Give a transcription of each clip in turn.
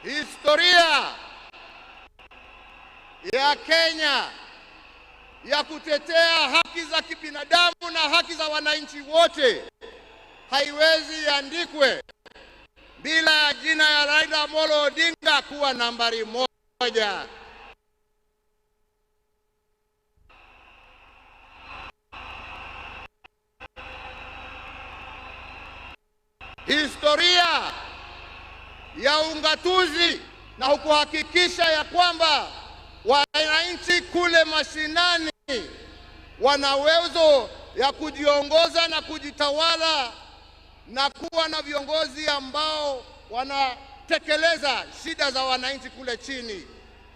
Historia ya Kenya ya kutetea haki za kibinadamu na haki za wananchi wote haiwezi iandikwe bila ya jina ya Raila Amolo Odinga kuwa nambari 1. Historia ya ungatuzi na kuhakikisha ya kwamba wananchi kule mashinani wana uwezo ya kujiongoza na kujitawala na kuwa na viongozi ambao wanatekeleza shida za wananchi kule chini,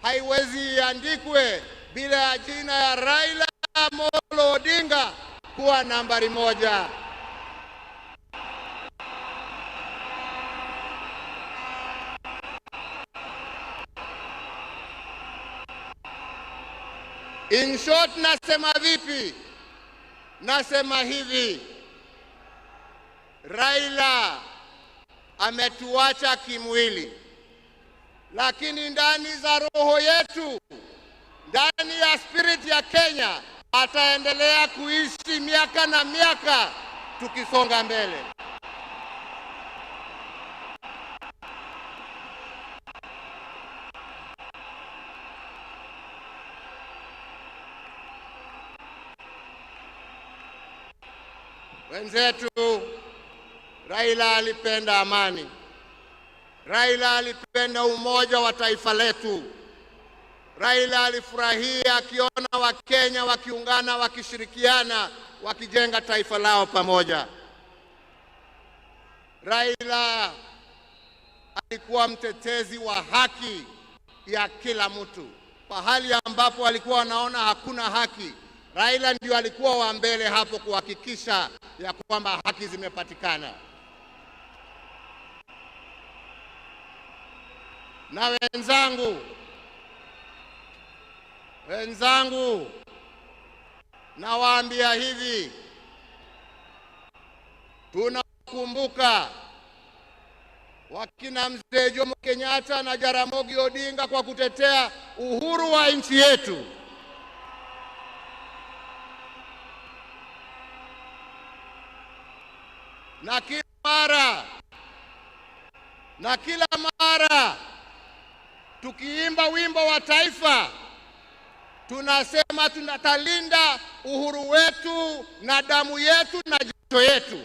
haiwezi iandikwe bila ya jina ya Raila Amolo Odinga kuwa nambari 1. In short, nasema vipi? Nasema hivi, Raila ametuacha kimwili, lakini ndani za roho yetu, ndani ya spirit ya Kenya, ataendelea kuishi miaka na miaka tukisonga mbele. Wenzetu, Raila alipenda amani. Raila alipenda umoja wa taifa letu. Raila alifurahia akiona Wakenya wakiungana, wakishirikiana, wakijenga taifa lao pamoja. Raila alikuwa mtetezi wa haki ya kila mtu. Pahali ambapo alikuwa anaona hakuna haki, Raila ndio alikuwa wa mbele hapo kuhakikisha ya kwamba haki zimepatikana. Na wenzangu, nawaambia hivi, tunakumbuka wakina Mzee Jomo Kenyatta na Jaramogi Odinga kwa kutetea uhuru wa nchi yetu. Na kila mara tukiimba wimbo wa taifa tunasema tunatalinda uhuru wetu na damu yetu na jasho yetu.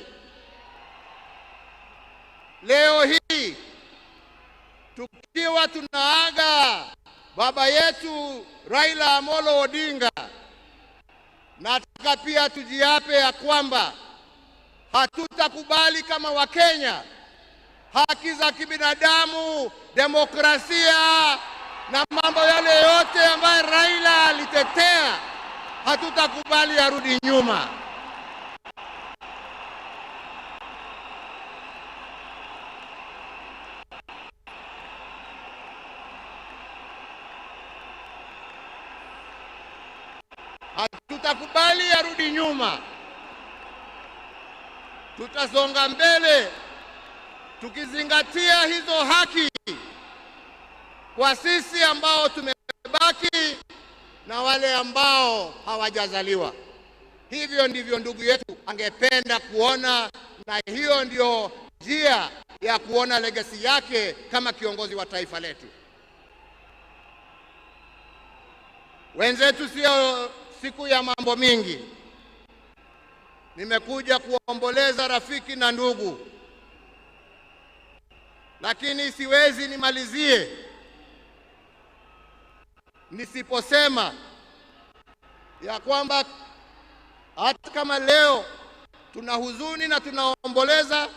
Leo hii tukiwa tunaaga baba yetu Raila Amolo Odinga, nataka pia tujiape ya kwamba hatutakubali kama Wakenya haki za kibinadamu, demokrasia na mambo yale yote ambayo Raila alitetea, hatutakubali yarudi nyuma. Hatutakubali yarudi nyuma. Tutasonga mbele tukizingatia hizo haki kwa sisi ambao tumebaki na wale ambao hawajazaliwa. Hivyo ndivyo ndugu yetu angependa kuona, na hiyo ndio njia ya kuona legacy yake kama kiongozi wa taifa letu. Wenzetu, sio siku ya mambo mingi. Nimekuja kuomboleza rafiki na ndugu, lakini siwezi nimalizie nisiposema ya kwamba hata kama leo tuna huzuni na tunaomboleza,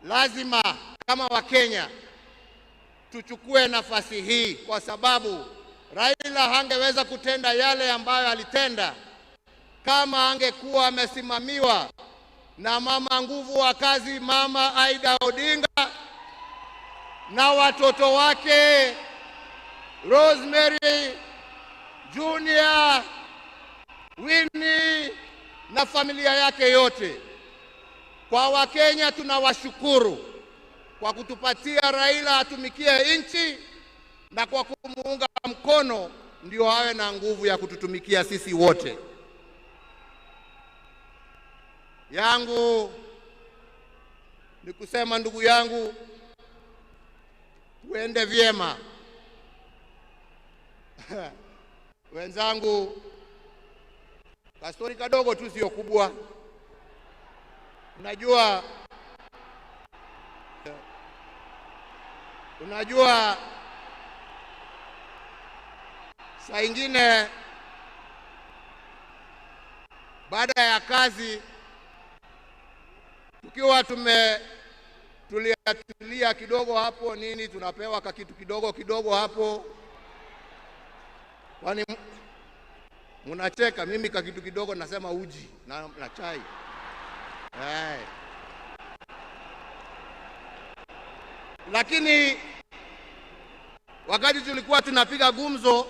lazima kama Wakenya tuchukue nafasi hii, kwa sababu Raila hangeweza kutenda yale ambayo alitenda kama angekuwa amesimamiwa na mama nguvu wa kazi, Mama Aida Odinga, na watoto wake Rosemary, Junior, Winnie na familia yake yote. Kwa Wakenya tunawashukuru kwa kutupatia Raila atumikie nchi na kwa kumuunga mkono ndio awe na nguvu ya kututumikia sisi wote. Yangu ni kusema, ndugu yangu, tuende vyema. Wenzangu, kastori kadogo tu, sio kubwa. Unajua saa ingine baada ya kazi tukiwa tumetulia tulia kidogo hapo nini, tunapewa kakitu kidogo kidogo hapo. Kwani mnacheka? Mimi kakitu kidogo nasema uji na chai. Hey. Lakini wakati tulikuwa tunapiga gumzo,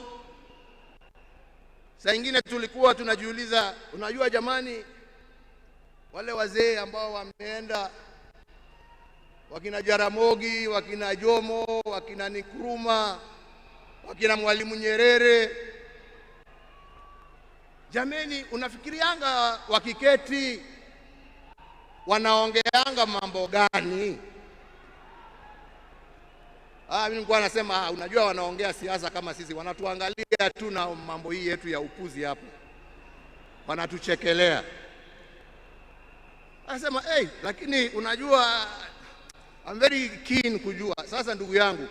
saa ingine tulikuwa tunajiuliza, unajua jamani, wale wazee ambao wameenda, wakina Jaramogi, wakina Jomo, wakina Nkrumah, wakina Mwalimu Nyerere, jameni, unafikirianga wakiketi wanaongeanga mambo gani? Mimi nilikuwa nasema, unajua wanaongea siasa kama sisi, wanatuangalia tu na mambo hii yetu ya upuzi hapo, wanatuchekelea. Anasema, hey, lakini unajua I'm very keen kujua. Sasa ndugu yangu,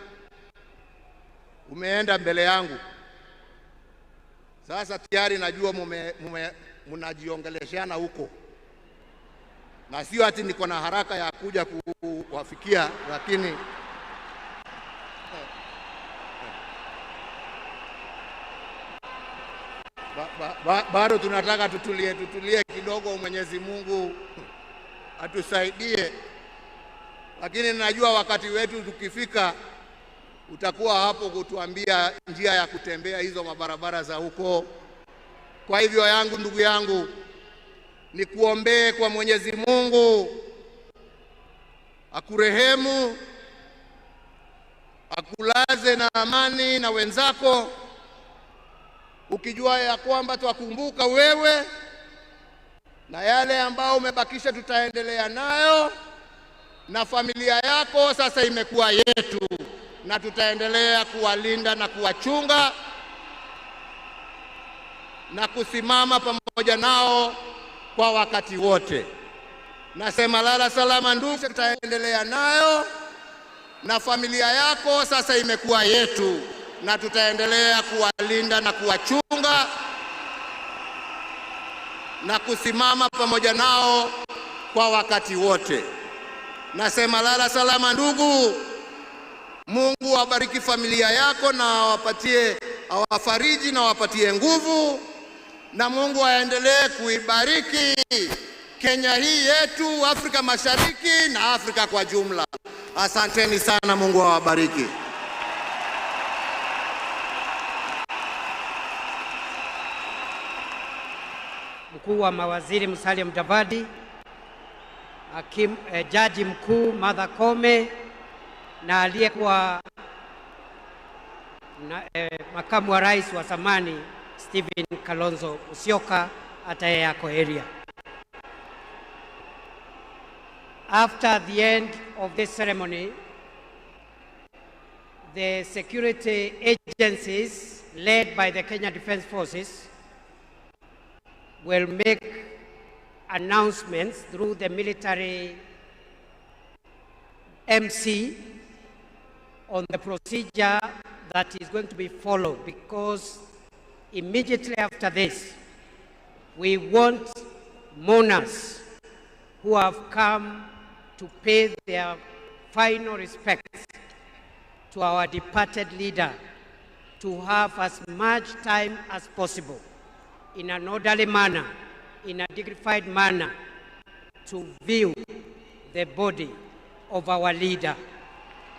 umeenda mbele yangu, sasa tayari najua mnajiongeleshana huko, na sio ati niko na haraka ya kuja kuwafikia, lakini bado tunataka tutulie kidogo. Mwenyezi Mungu atusaidie. Lakini najua wakati wetu tukifika utakuwa hapo kutuambia njia ya kutembea hizo mabarabara za huko. Kwa hivyo yangu, ndugu yangu, nikuombee kwa Mwenyezi Mungu akurehemu, akulaze na amani na wenzako, ukijua ya kwamba twakumbuka wewe na yale ambao umebakisha tutaendelea nayo, na familia yako sasa imekuwa yetu, na tutaendelea kuwalinda na kuwachunga na kusimama pamoja nao kwa wakati wote. Nasema lala salama ndugu, tutaendelea nayo na familia yako sasa imekuwa yetu, na tutaendelea kuwalinda na kuwachunga na kusimama pamoja nao kwa wakati wote. Nasema lala salama ndugu. Mungu awabariki familia yako na awapatie, awafariji na awapatie nguvu, na Mungu aendelee kuibariki Kenya hii yetu, Afrika Mashariki na Afrika kwa jumla. Asanteni sana, Mungu awabariki. Mkuu wa mawaziri Musalia Mudavadi, Jaji Mkuu Martha Koome na aliyekuwa makamu wa rais wa zamani Stephen Kalonzo Musyoka, hata yeye ako area. After the end of this ceremony, the security agencies led by the Kenya Defence Forces will make announcements through the military MC on the procedure that is going to be followed, because immediately after this, we want mourners who have come to pay their final respects to our departed leader to have as much time as possible in an orderly manner, in a dignified manner, to view the body of our leader.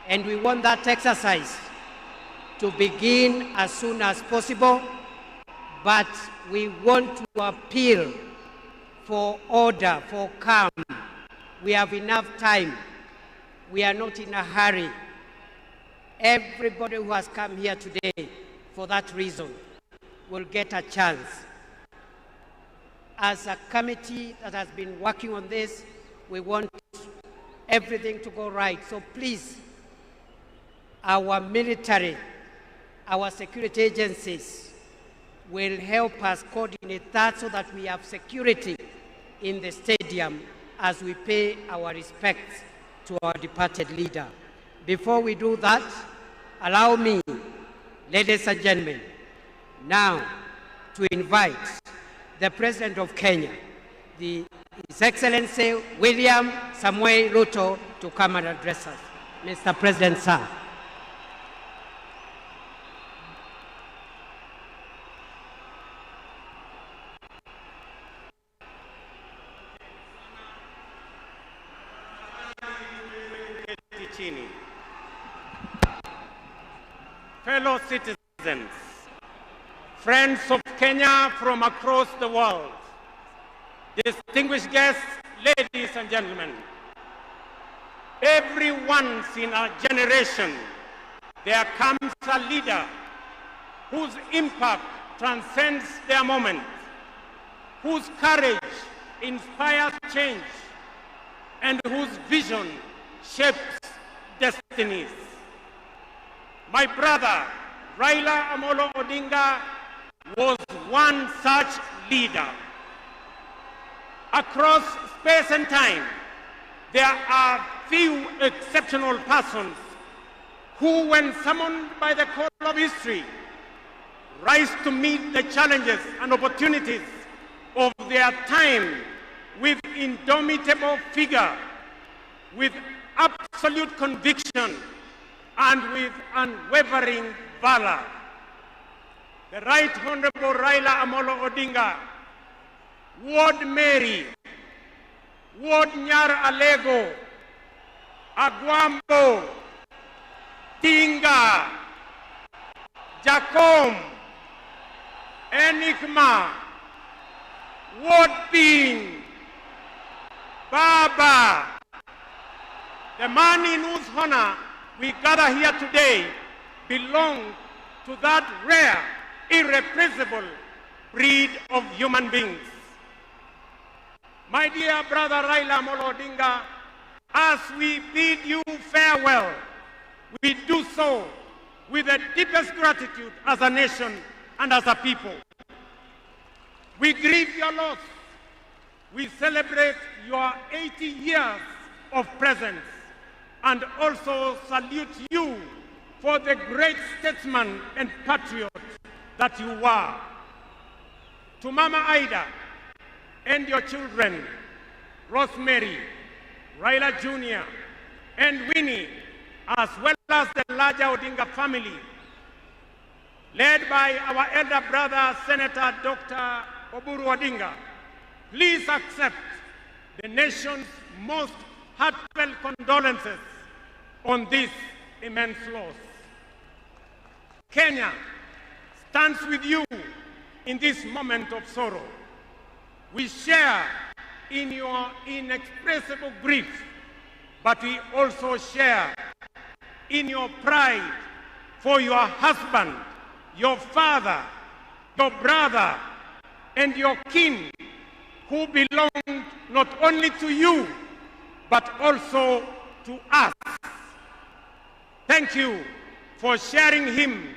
And we want that exercise to begin as soon as possible, but we want to appeal for order, for calm. We have enough time. We are not in a hurry. Everybody who has come here today for that reason will get a chance. As a committee that has been working on this, we want everything to go right. So please, our military, our security agencies will help us coordinate that so that we have security in the stadium as we pay our respects to our departed leader. Before we do that, allow me, ladies and gentlemen, now to invite the President of Kenya, His Excellency William Samoei Ruto, to come and address us. Mr. President, sir. Chini. Fellow citizens, friends of Kenya from across the world, distinguished guests, ladies and gentlemen, every once in a generation, there comes a leader whose impact transcends their moment, whose courage inspires change, and whose vision shapes destinies. My brother, Raila Amolo Odinga, was one such leader. Across space and time, there are few exceptional persons who, when summoned by the call of history, rise to meet the challenges and opportunities of their time with indomitable vigor, with absolute conviction, and with unwavering valor. The Right Honorable Raila Amolo Odinga, Ward Mary, Ward Nyar Alego, Agwambo, Tinga, Jacom, Enigma, Ward Ping, Baba, the man in whose honor we gather here today belonged to that rare, irrepressible breed of human beings. My dear brother Raila Amolo Odinga, as we bid you farewell, we do so with the deepest gratitude as a nation and as a people. We grieve your loss. We celebrate your 80 years of presence and also salute you for the great statesman and patriot that you were. To Mama Ida and your children, Rosemary, Raila Jr., and Winnie, as well as the larger Odinga family, led by our elder brother, Senator Dr. Oburu Odinga, please accept the nation's most heartfelt condolences on this immense loss. Kenya stands with you in this moment of sorrow. We share in your inexpressible grief, but we also share in your pride for your husband, your father, your brother, and your kin, who belonged not only to you, but also to us. Thank you for sharing him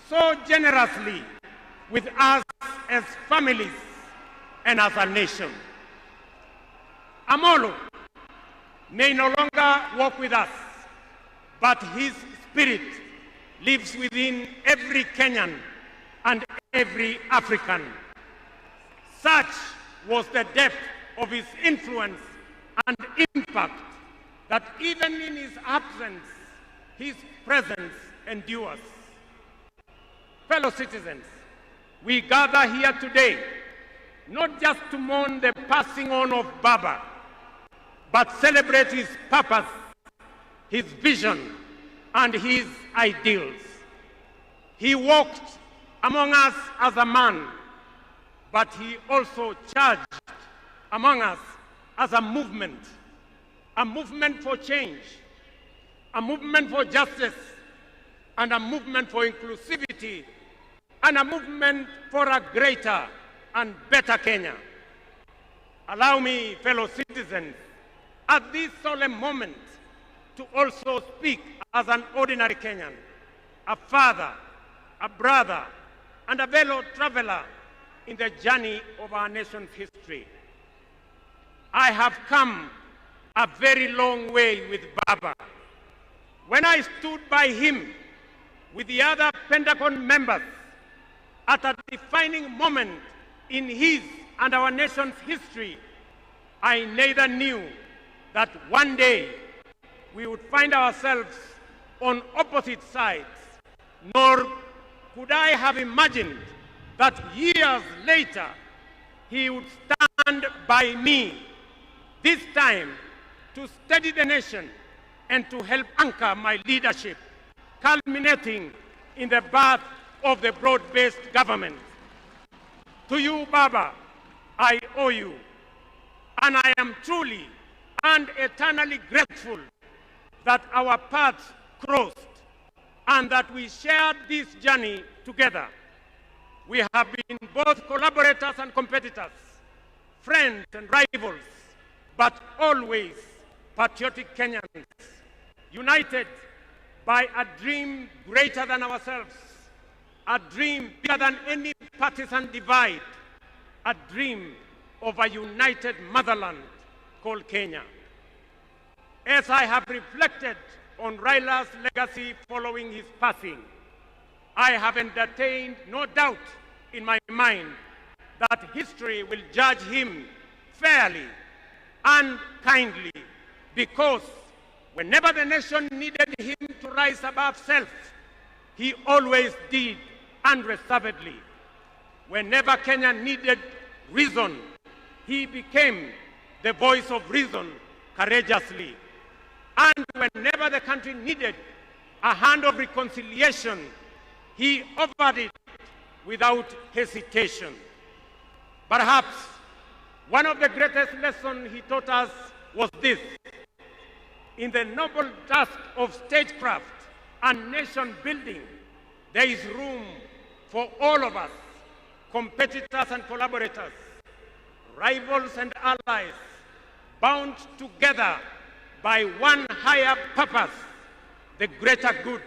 so generously with us as families and as a nation. Amolo may no longer walk with us, but his spirit lives within every Kenyan and every African. Such was the depth of his influence and impact that even in his absence, his presence endures. Fellow citizens, we gather here today not just to mourn the passing on of Baba, but celebrate his purpose, his vision, and his ideals. He walked among us as a man, but he also charged among us as a movement for change, a movement for justice, and a movement for inclusivity, and a movement for a greater and better Kenya. Allow me, fellow citizens, at this solemn moment to also speak as an ordinary Kenyan, a father, a brother, and a fellow traveler in the journey of our nation's history. I have come a very long way with Baba. When I stood by him with the other Pentagon members at a defining moment in his and our nation's history, I neither knew that one day we would find ourselves on opposite sides, nor could I have imagined that years later he would stand by me, this time to steady the nation and to help anchor my leadership, culminating in the birth of the broad-based government. To you, Baba, I owe you, and I am truly and eternally grateful that our paths crossed and that we shared this journey together. We have been both collaborators and competitors, friends and rivals, but always patriotic Kenyans, united by a dream greater than ourselves, a dream bigger than any partisan divide, a dream of a united motherland called Kenya. As I have reflected on Raila's legacy following his passing, I have entertained no doubt in my mind that history will judge him fairly and kindly, because whenever the nation needed him to rise above self, he always did unreservedly. Whenever Kenya needed reason, he became the voice of reason courageously. And whenever the country needed a hand of reconciliation, he offered it without hesitation. Perhaps one of the greatest lessons he taught us was this: in the noble task of statecraft and nation building, there is room for all of us, competitors and collaborators, rivals and allies, bound together by one higher purpose, the greater good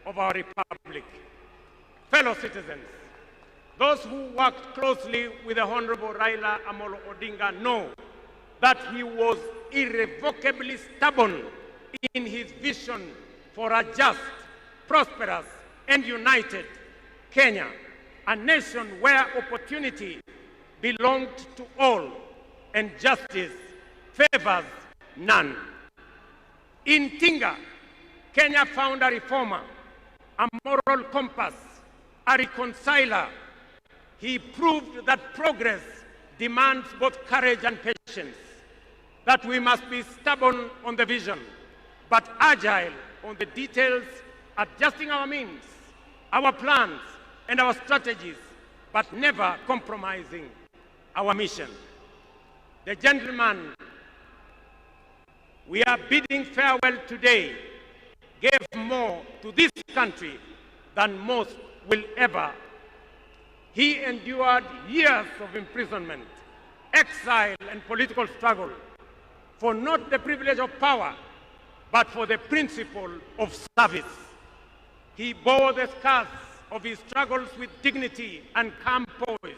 of our republic. Fellow citizens, those who worked closely with the Honorable Raila Amolo Odinga know that he was irrevocably stubborn in his vision for a just, prosperous, and united Kenya, a nation where opportunity belonged to all and justice favors none. In Tinga, Kenya found a reformer, a moral compass, a reconciler. He proved that progress demands both courage and patience, that we must be stubborn on the vision, but agile on the details, adjusting our means, our plans, and our strategies, but never compromising our mission. The gentleman we are bidding farewell today gave more to this country than most will ever. He endured years of imprisonment, exile, and political struggle for not the privilege of power, but for the principle of service. He bore the scars of his struggles with dignity and calm poise,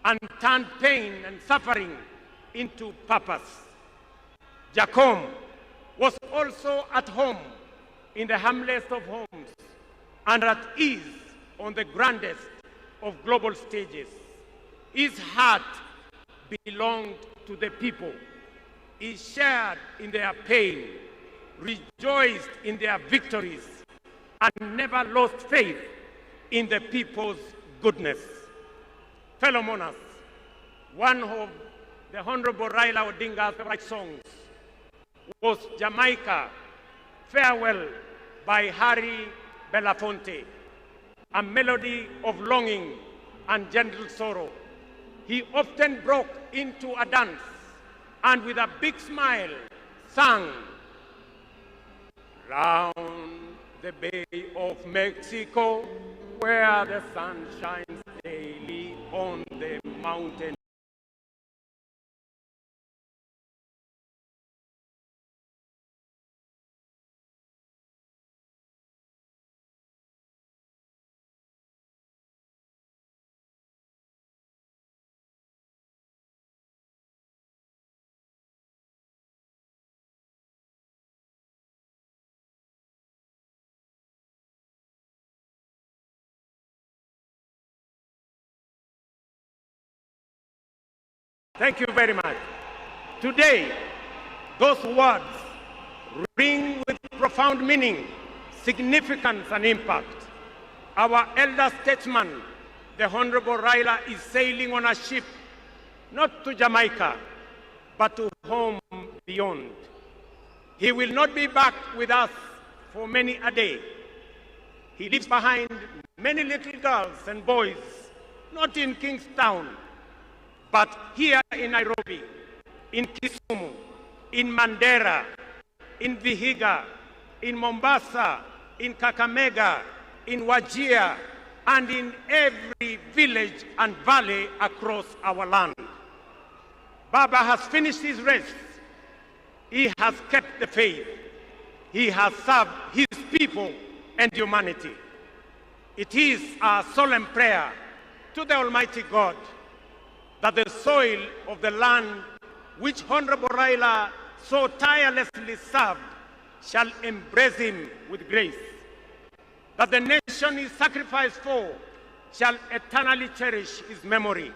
and turned pain and suffering into purpose. Jacom was also at home in the humblest of homes and at ease on the grandest of global stages. His heart belonged to the people. He shared in their pain, rejoiced in their victories, and never lost faith in the people's goodness. Fellow mourners, one of the Honorable Raila Odinga's favorite songs was Jamaica, Farewell by Harry Belafonte, a melody of longing and gentle sorrow. He often broke into a dance and with a big smile sang, Round the Bay of Mexico, where the sun shines daily on the mountain. Thank you very much. Today, those words ring with profound meaning, significance, and impact. Our elder statesman, the Honorable Raila, is sailing on a ship, not to Jamaica, but to home beyond. He will not be back with us for many a day. He leaves behind many little girls and boys, not in Kingstown, but here in Nairobi, in Kisumu, in Mandera, in Vihiga, in Mombasa, in Kakamega, in Wajir, and in every village and valley across our land. Baba has finished his race. He has kept the faith. He has served his people and humanity. It is our solemn prayer to the Almighty God that the soil of the land which Honorable Raila so tirelessly served shall embrace him with grace, that the nation he sacrificed for shall eternally cherish his memory,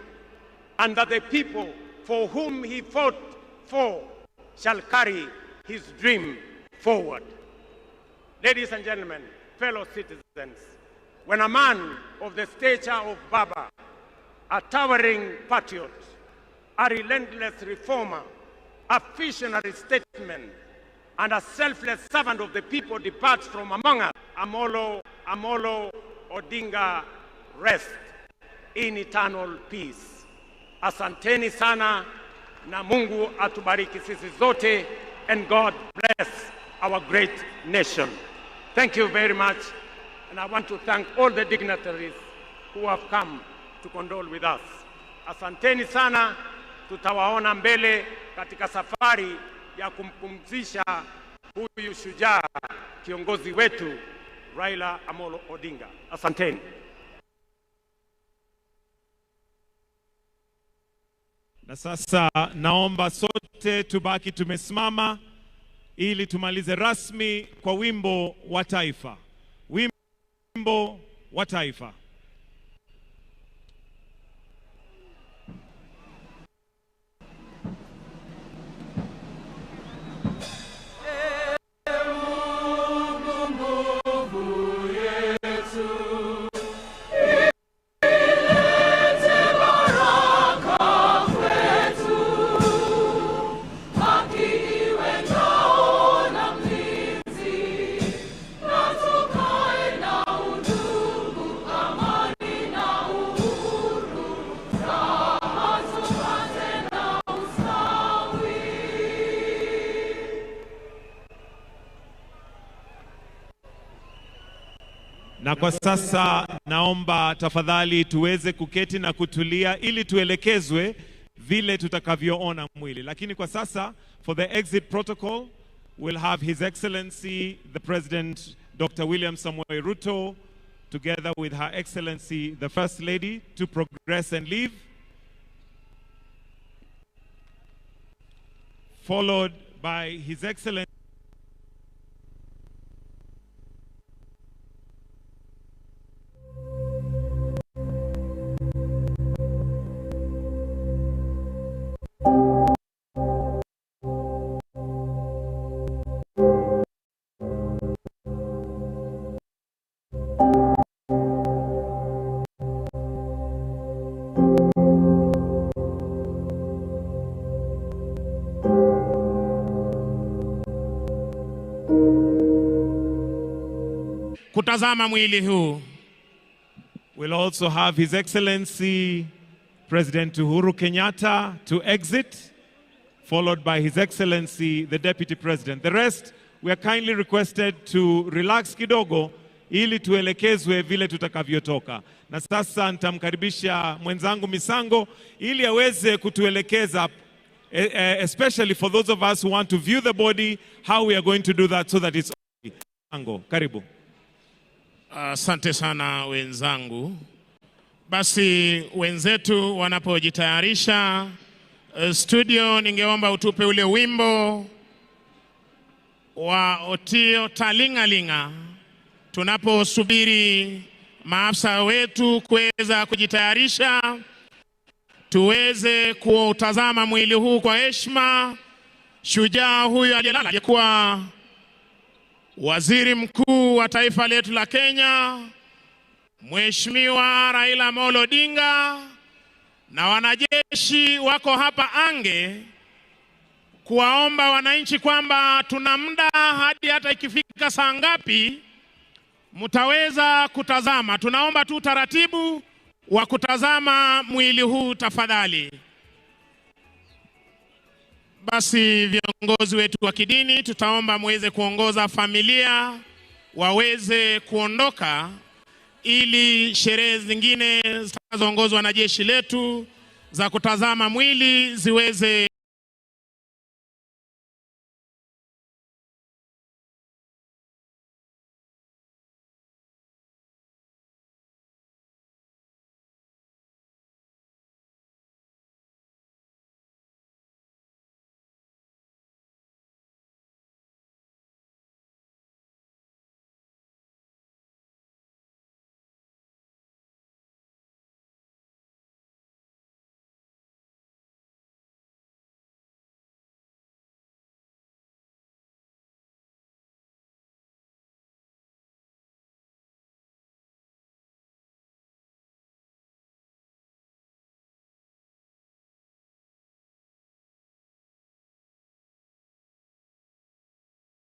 and that the people for whom he fought for shall carry his dream forward. Ladies and gentlemen, fellow citizens, when a man of the stature of Baba, a towering patriot, a relentless reformer, a visionary statesman, and a selfless servant of the people departs from among us, Amolo, Amolo Odinga, rest in eternal peace. Asanteni sana na Mungu atubariki sisi zote, and God bless our great nation. Thank you very much, and I want to thank all the dignitaries who have come to condole with us. Asanteni sana, tutawaona mbele katika safari ya kumpumzisha huyu shujaa kiongozi wetu Raila Amolo Odinga. Asanteni. Na sasa naomba sote tubaki tumesimama ili tumalize rasmi kwa wimbo wa taifa. Wimbo wa taifa. Na kwa sasa naomba tafadhali tuweze kuketi na kutulia ili tuelekezwe vile tutakavyoona mwili. Lakini kwa sasa, for the exit protocol, we'll have His Excellency the President Dr. William Samoei Ruto together with Her Excellency the First Lady to progress and leave, followed by His Excellency kutazama mwili huu. We'll also have His Excellency President Uhuru Kenyatta to exit, followed by His Excellency the Deputy President. The rest We are kindly requested to relax kidogo ili tuelekezwe vile tutakavyotoka. Na sasa nitamkaribisha mwenzangu Misango ili aweze kutuelekeza, especially for those of us who want to view the body, how we are going to do that so that it's okay. Misango, karibu. Asante sana wenzangu. Basi wenzetu wanapojitayarisha, studio, ningeomba utupe ule wimbo wa Otio Talingalinga tunaposubiri maafisa wetu kuweza kujitayarisha tuweze kuutazama mwili huu kwa heshima. Shujaa huyu aliyelala aliyekuwa waziri mkuu wa taifa letu la Kenya, Mheshimiwa Raila Amolo Odinga, na wanajeshi wako hapa ange kuwaomba wananchi kwamba tuna muda hadi hata ikifika saa ngapi mtaweza kutazama. Tunaomba tu taratibu wa kutazama mwili huu tafadhali. Basi viongozi wetu wa kidini tutaomba muweze kuongoza familia waweze kuondoka ili sherehe zingine zitakazoongozwa na jeshi letu za kutazama mwili ziweze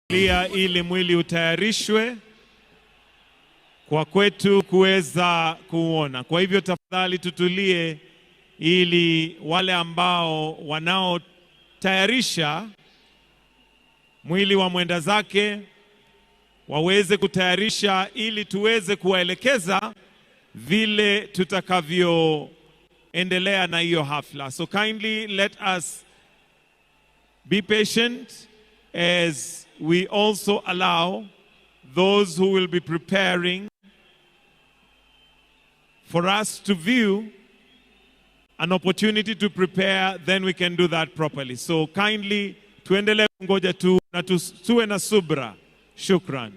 Lia ili mwili utayarishwe kwa kwetu kuweza kuona. Kwa hivyo tafadhali tutulie ili wale ambao wanaotayarisha mwili wa mwenda zake waweze kutayarisha ili tuweze kuwaelekeza vile tutakavyoendelea na hiyo hafla. So kindly let us be patient as we also allow those who will be preparing for us to view an opportunity to prepare, then we can do that properly. So kindly tuendelee kungoja tu na tuwe na subra. Shukran.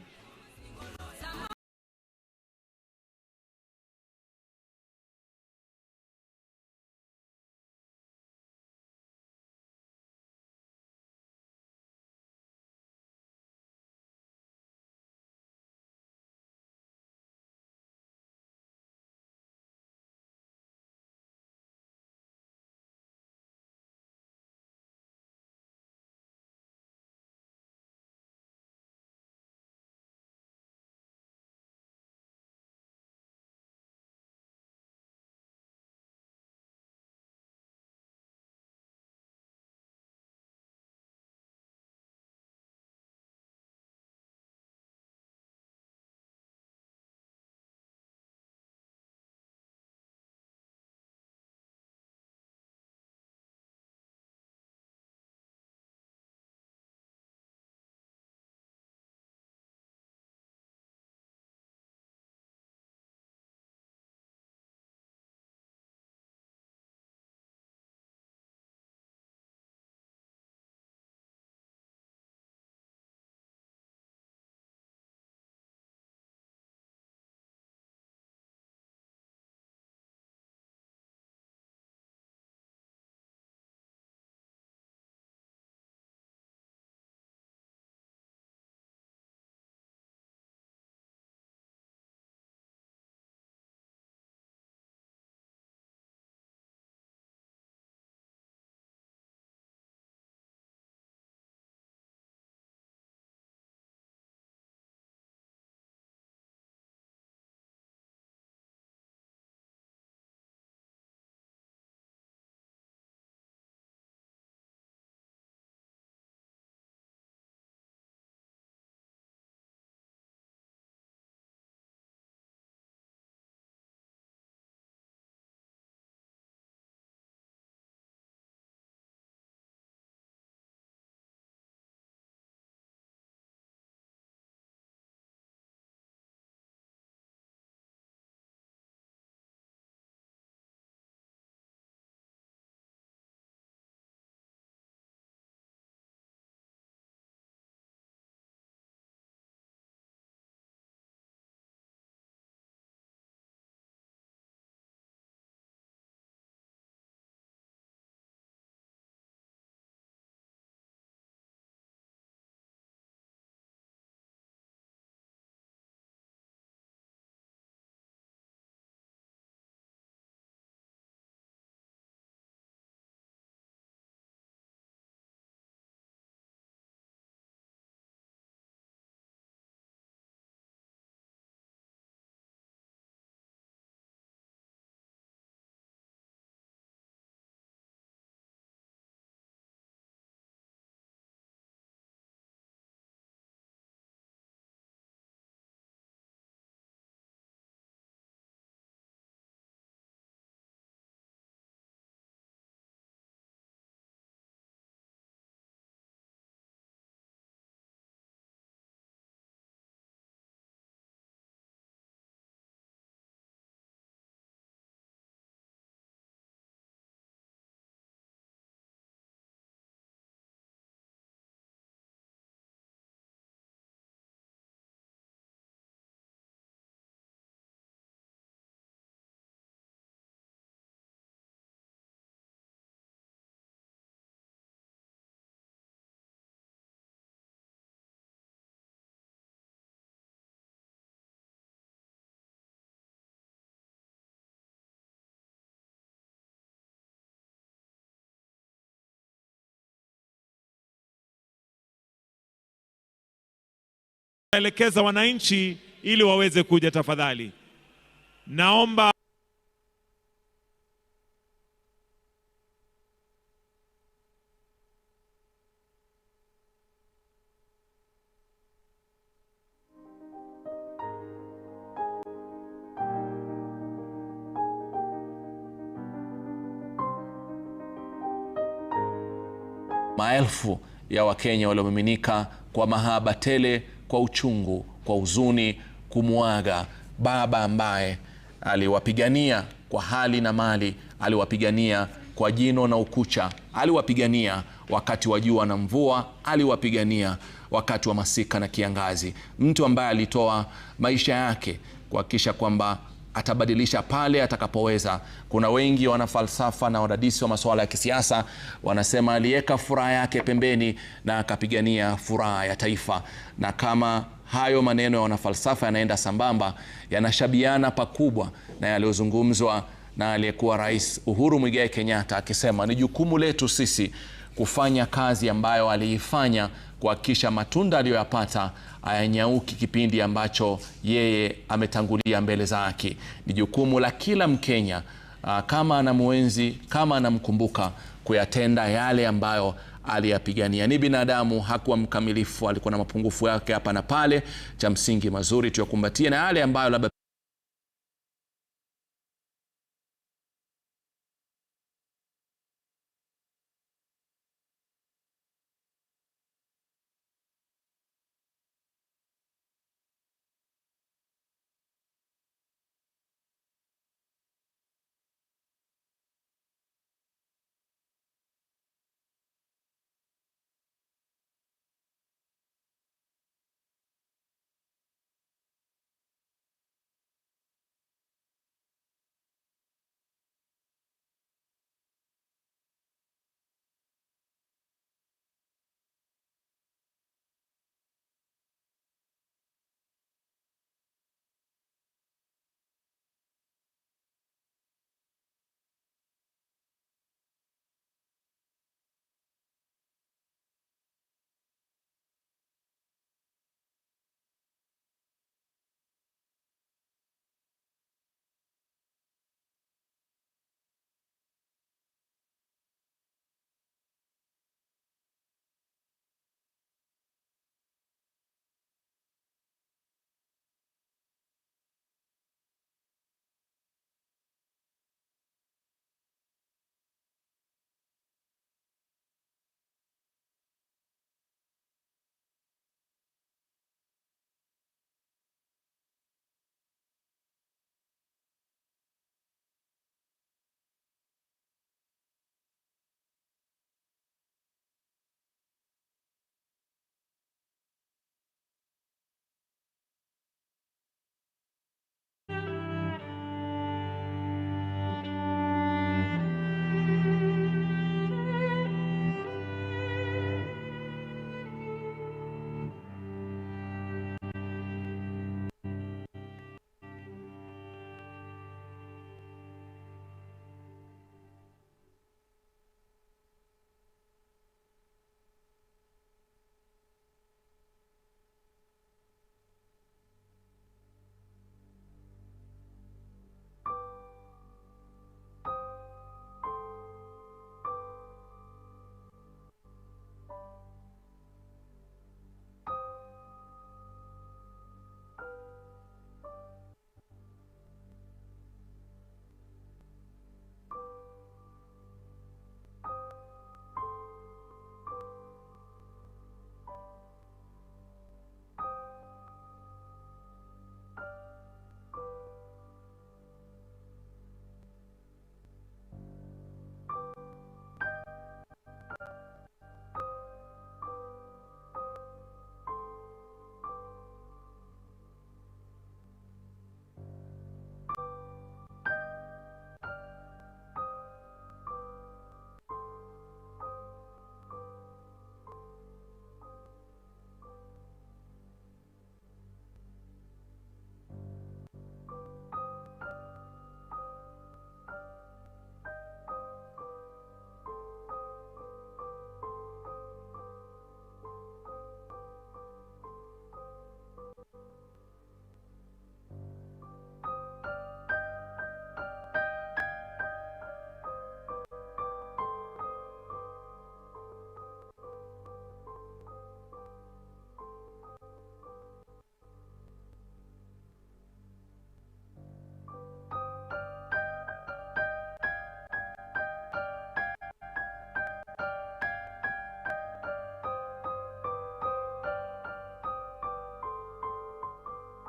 Tutaelekeza wananchi ili waweze kuja tafadhali. Naomba maelfu ya Wakenya waliomiminika kwa mahaba tele, kwa uchungu, kwa huzuni kumuaga baba ambaye aliwapigania kwa hali na mali, aliwapigania kwa jino na ukucha, aliwapigania wakati wa jua na mvua, aliwapigania wakati wa masika na kiangazi. Mtu ambaye alitoa maisha yake kuhakikisha kwamba atabadilisha pale atakapoweza. Kuna wengi wanafalsafa na wadadisi wa masuala ya kisiasa wanasema aliweka furaha yake pembeni na akapigania furaha ya taifa. Na kama hayo maneno ya wanafalsafa yanaenda sambamba, yanashabiana pakubwa na yaliyozungumzwa na aliyekuwa Rais Uhuru Muigai Kenyatta akisema ni jukumu letu sisi kufanya kazi ambayo aliifanya kuhakikisha matunda aliyoyapata hayanyauki kipindi ambacho yeye ametangulia mbele za haki. Ni jukumu la kila Mkenya, kama anamuenzi, kama anamkumbuka, kuyatenda yale ambayo aliyapigania. Ni binadamu, hakuwa mkamilifu, alikuwa na mapungufu yake hapa na pale. Cha msingi mazuri tuyakumbatie, na yale ambayo labda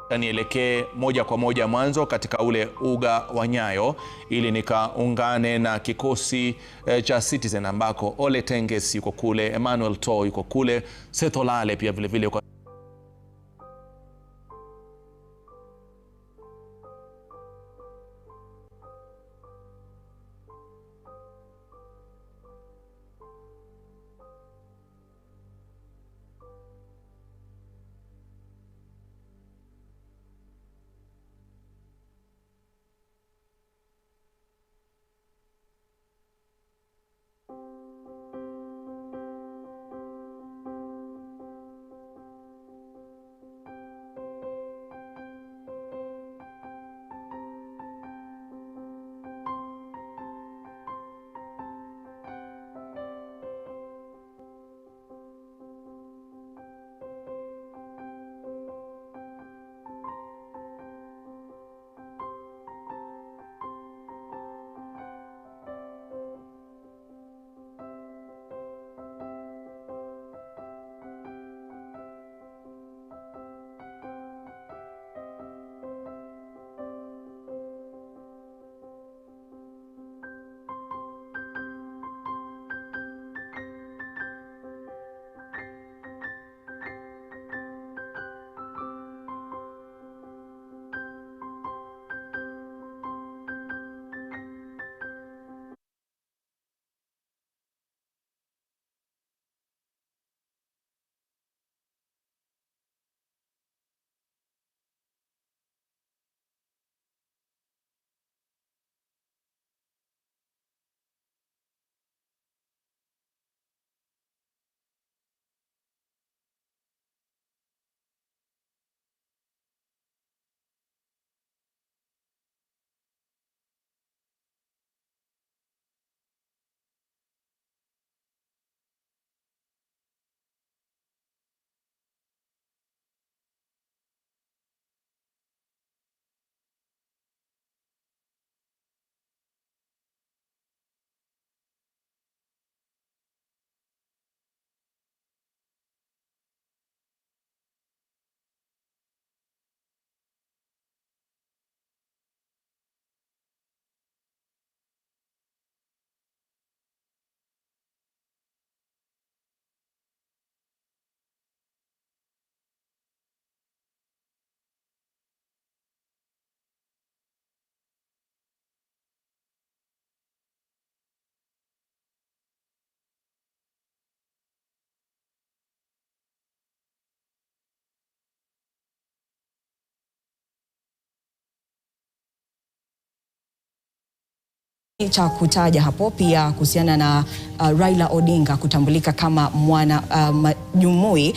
Nielekee moja kwa moja mwanzo katika ule uga wa Nyayo ili nikaungane na kikosi cha Citizen ambako Ole Tenges yuko kule, Emmanuel To yuko kule, Seth Olale pia vile vile yuko cha kutaja hapo pia kuhusiana na Raila Odinga kutambulika kama mwana jumui.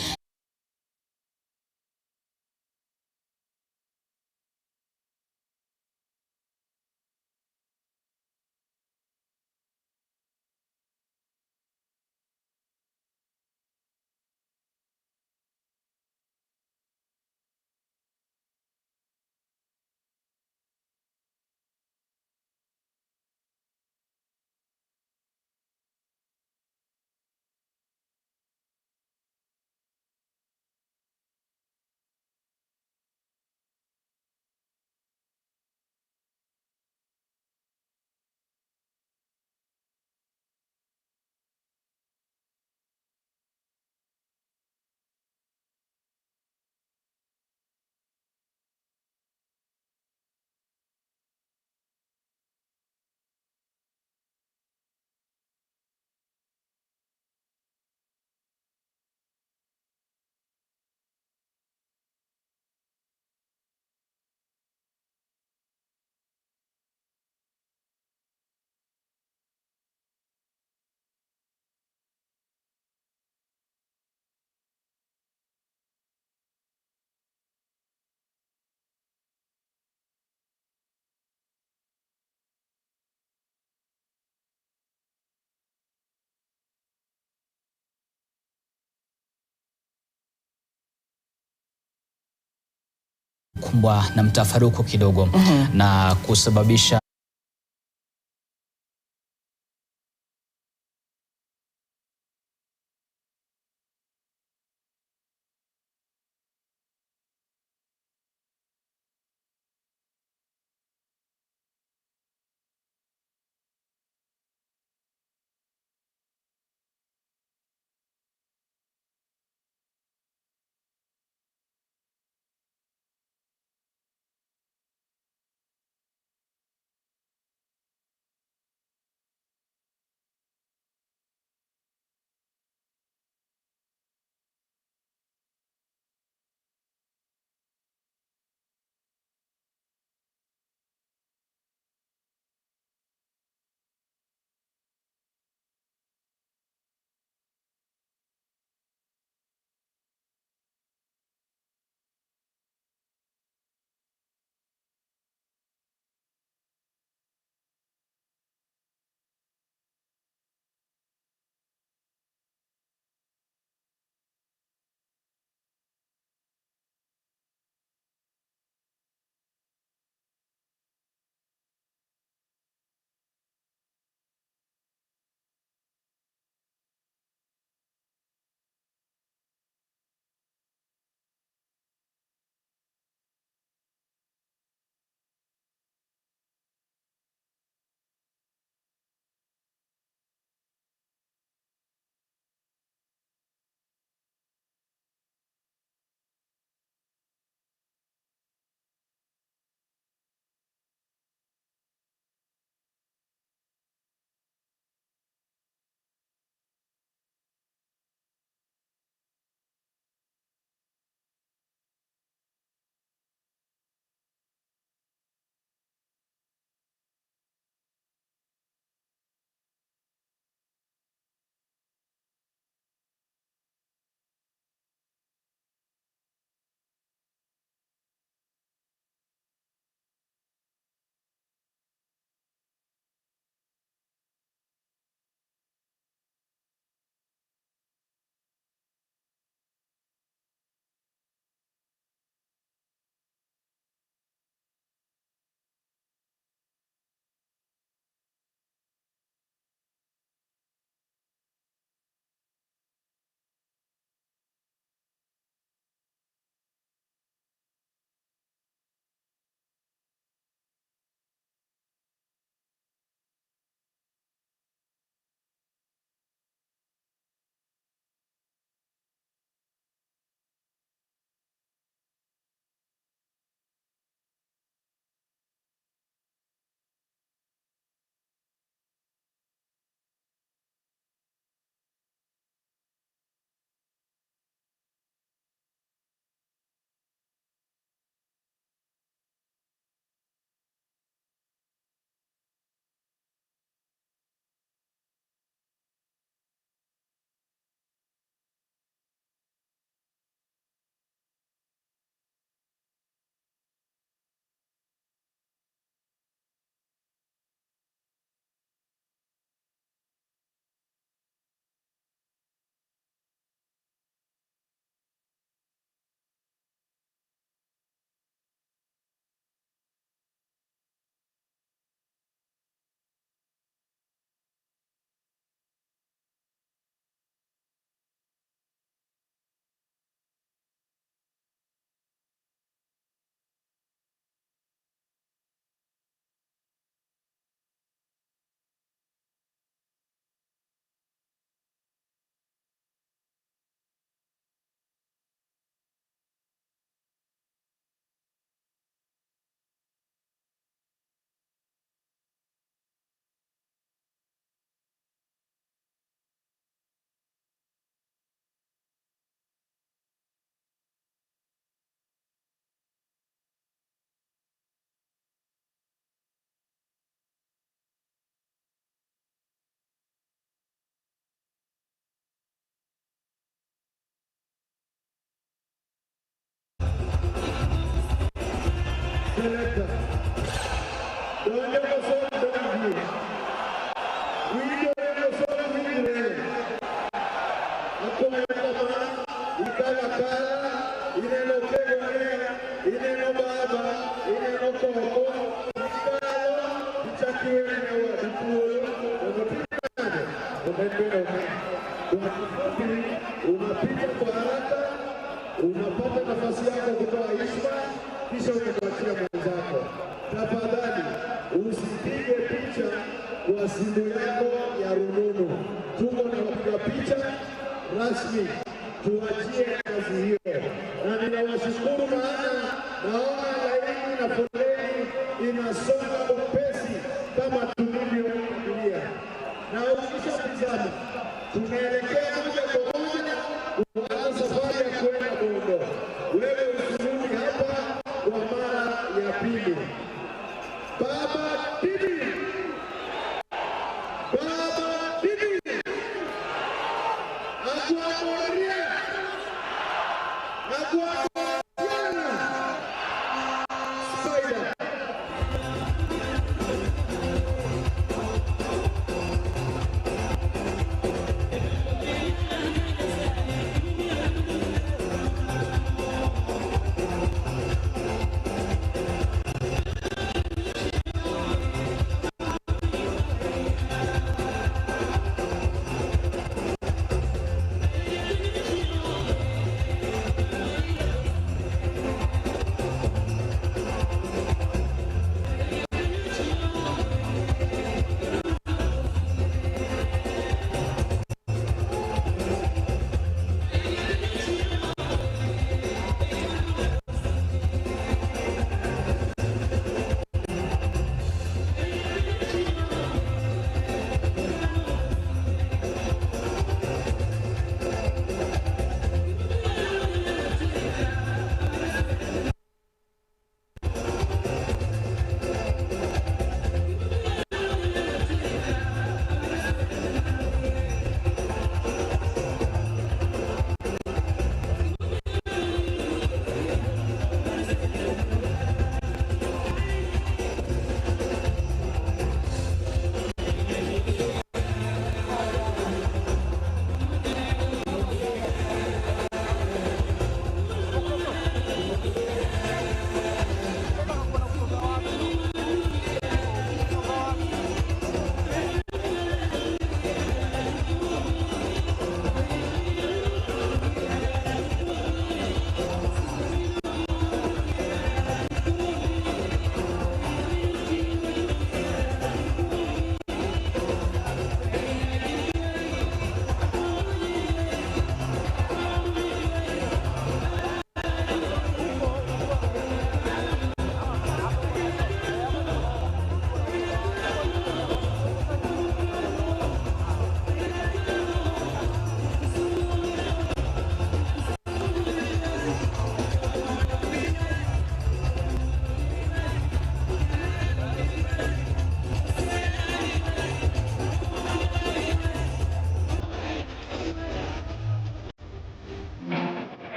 Kumbwa na mtafaruku kidogo na kusababisha Selector. Donjo koso donji. Winjo koso winjre. Akwayo kama ikala kala, ineno kegone, ineno baba, ineno koko, ikalo, ichakiwe ne wadu thuolo mondo timnade, obed bedo ka. Kwa kifupi, unapita kwa haraka, unapata nafasi yako kutoa heshima, kisha unamwachia mwenzako. Tafadhali usipige picha kwa simu yako ya rununu. Tuko na wapiga picha rasmi, tuachie kazi hiyo, na ninawashukuru maana naona laini na foleni inasonga upesi kama tulivyofikiria, na ukishatizama tunaelekea moja kwa moja kuanza safari ya kwenda Bondo. Wewe usirudi hapa kwa mara ya pili. Baba Bibi, Baba Bibi, Agwamoria, Agwamoriana, Spider.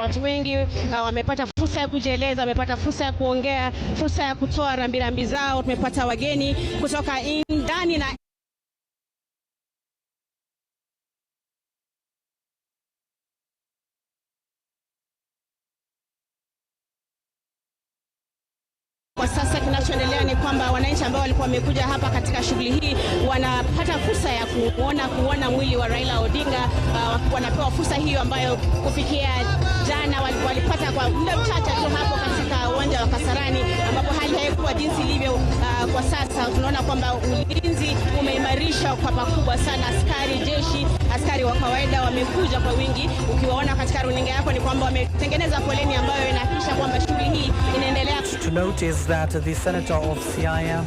Watu wengi wamepata fursa ya kujieleza, wamepata fursa ya kuongea, fursa ya kutoa rambirambi zao. Tumepata wageni kutoka ndani na kwa sasa kinachoendelea ni kwamba wananchi ambao walikuwa wamekuja hapa katika shughuli hii wanapata fursa ya kuona mwili wa Raila Odinga. Wanapewa fursa hiyo ambayo kufikia Jana walipata kwa muda mchache tu hapo katika uwanja wa Kasarani, ambapo hali haikuwa jinsi ilivyo kwa sasa. Tunaona kwamba ulinzi umeimarishwa kwa pakubwa sana. Askari jeshi, askari wa kawaida wamekuja kwa wingi. Ukiwaona katika runinga yako ni kwamba wametengeneza foleni ambayo inahakikisha kwamba shughuli hii inaendelea. To note is that the senator of Siaya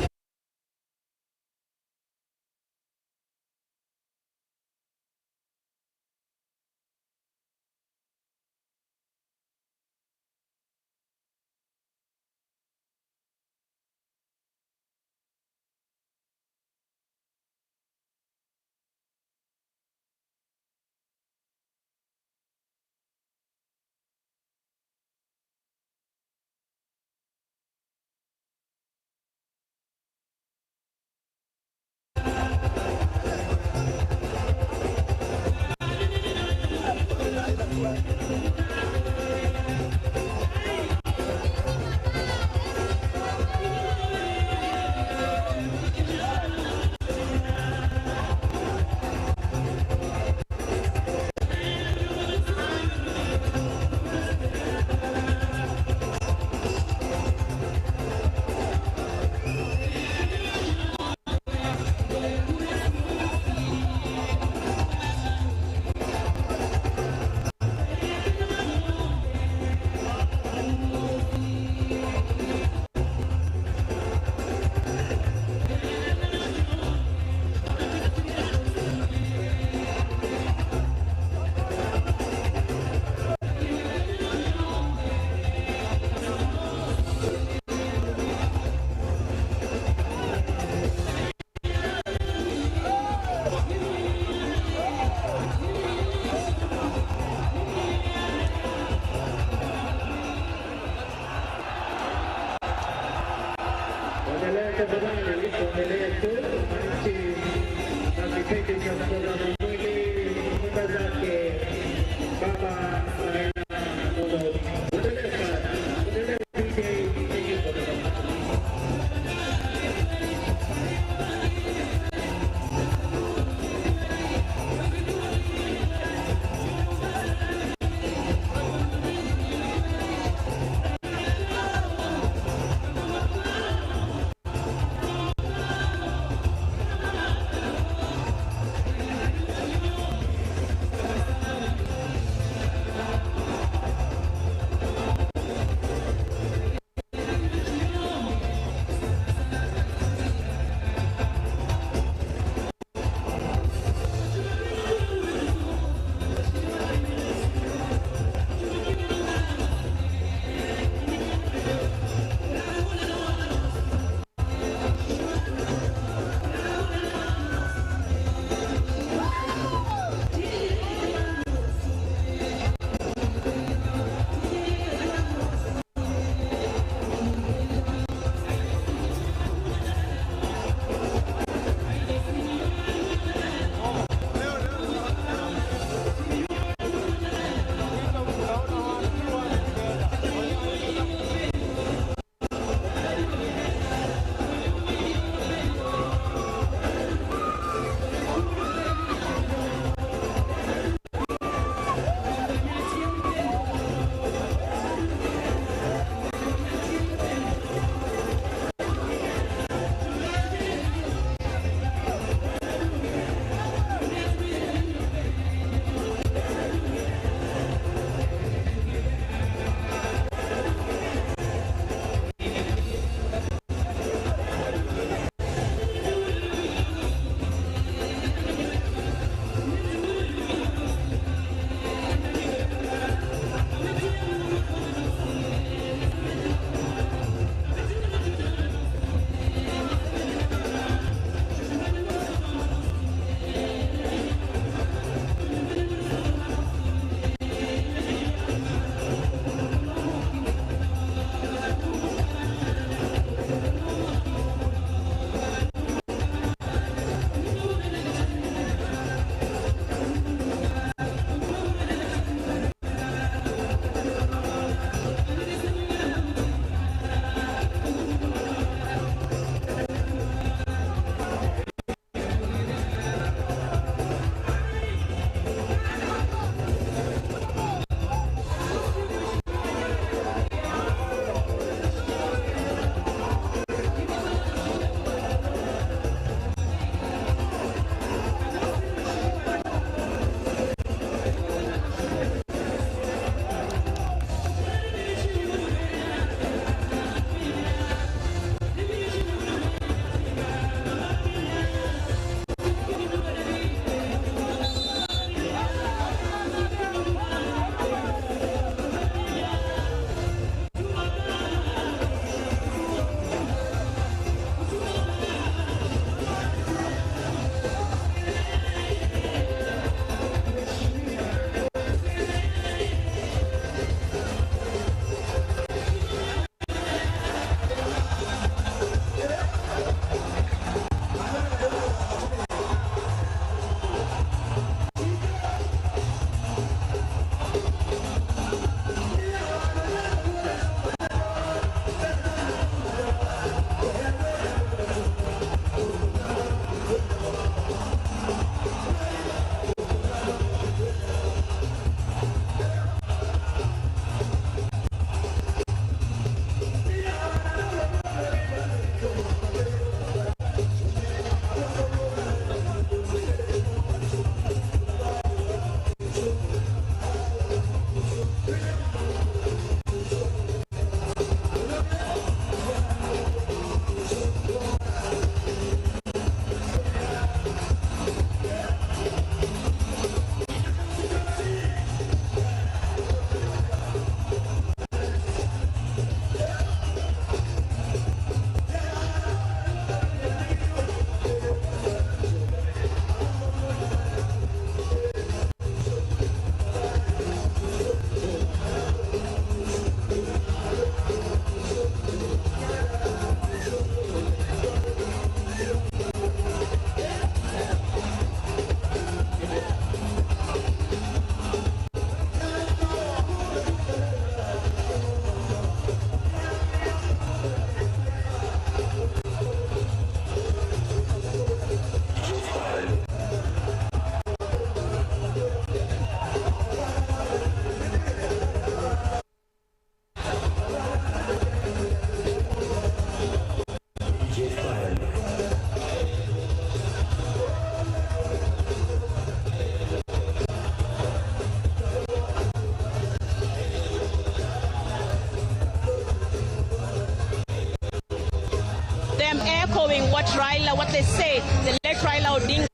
echoing what Raila, what they say, the late Raila Odinga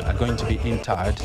are going to be interred.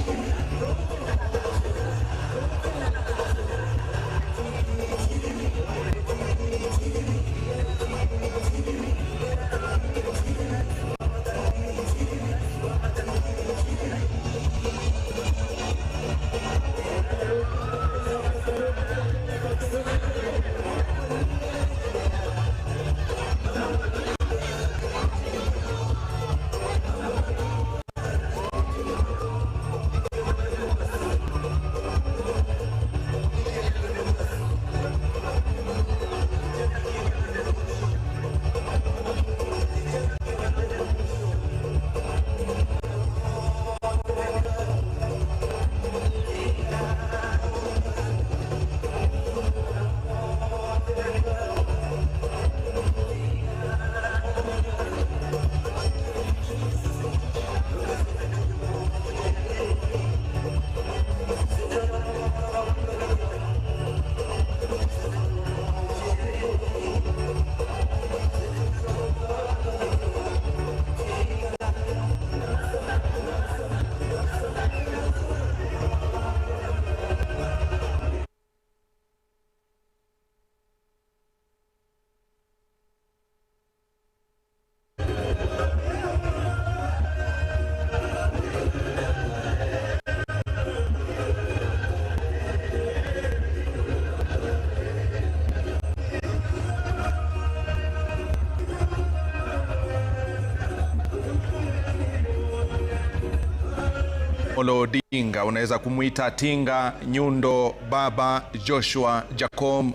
Amolo Odinga, unaweza kumuita Tinga, Nyundo, Baba, Joshua, Jacom.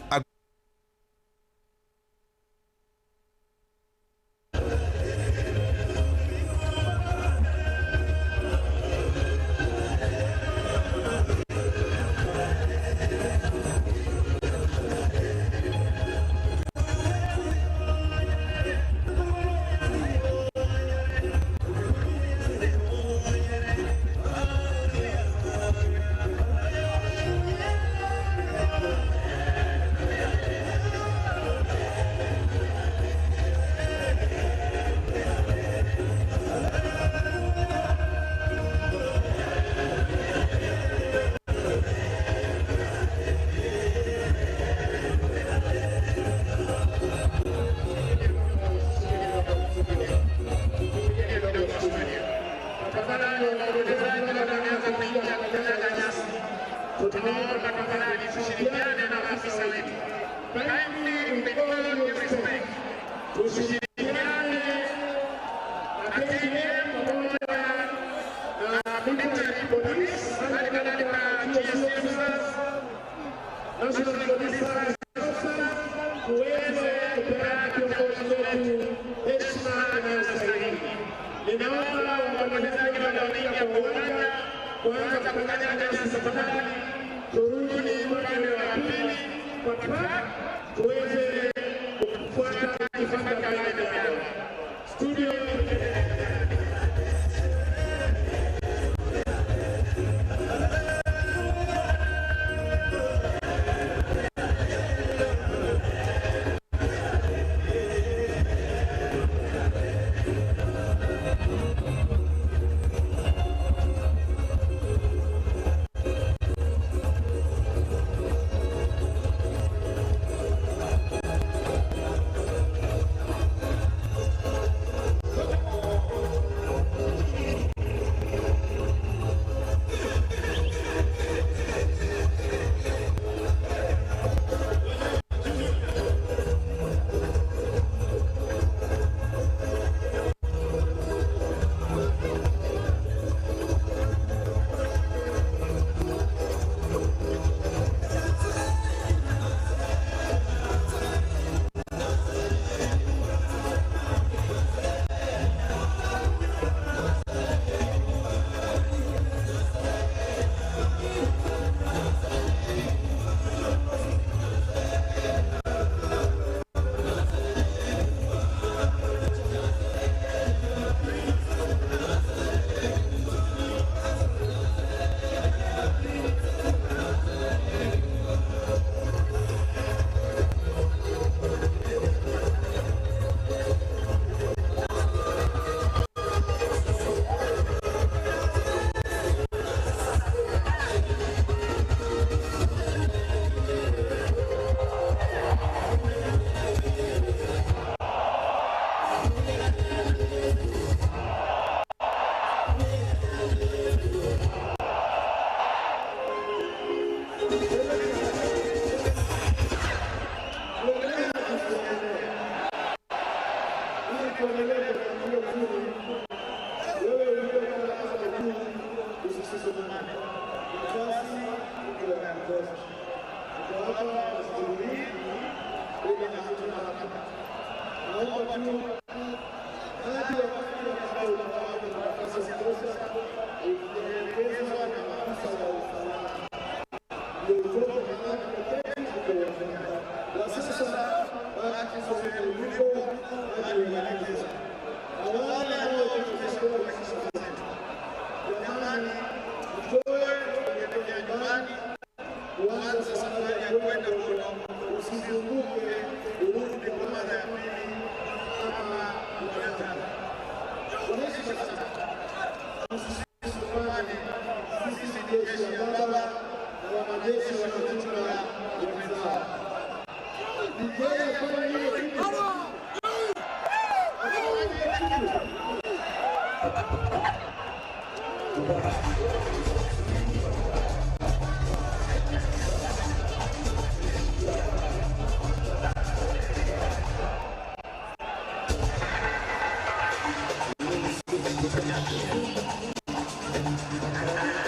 Thank you.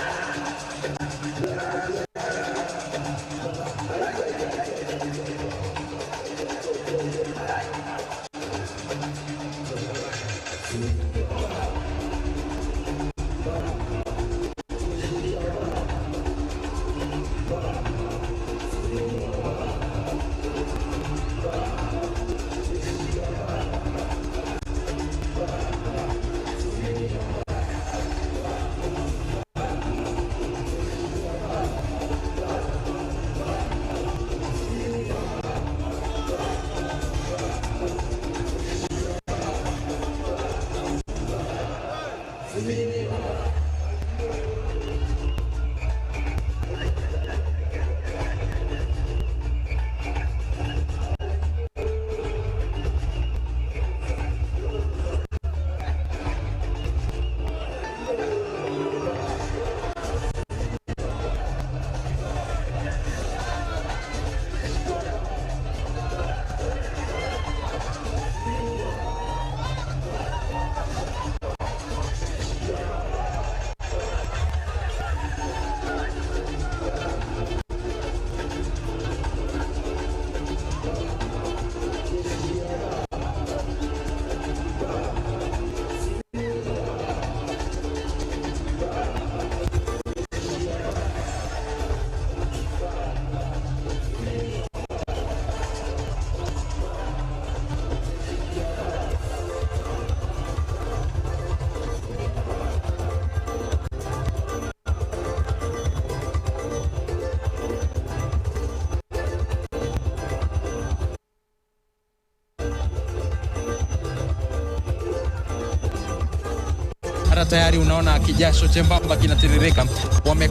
Hata tayari unaona kijasho chembamba kinatiririka. Wame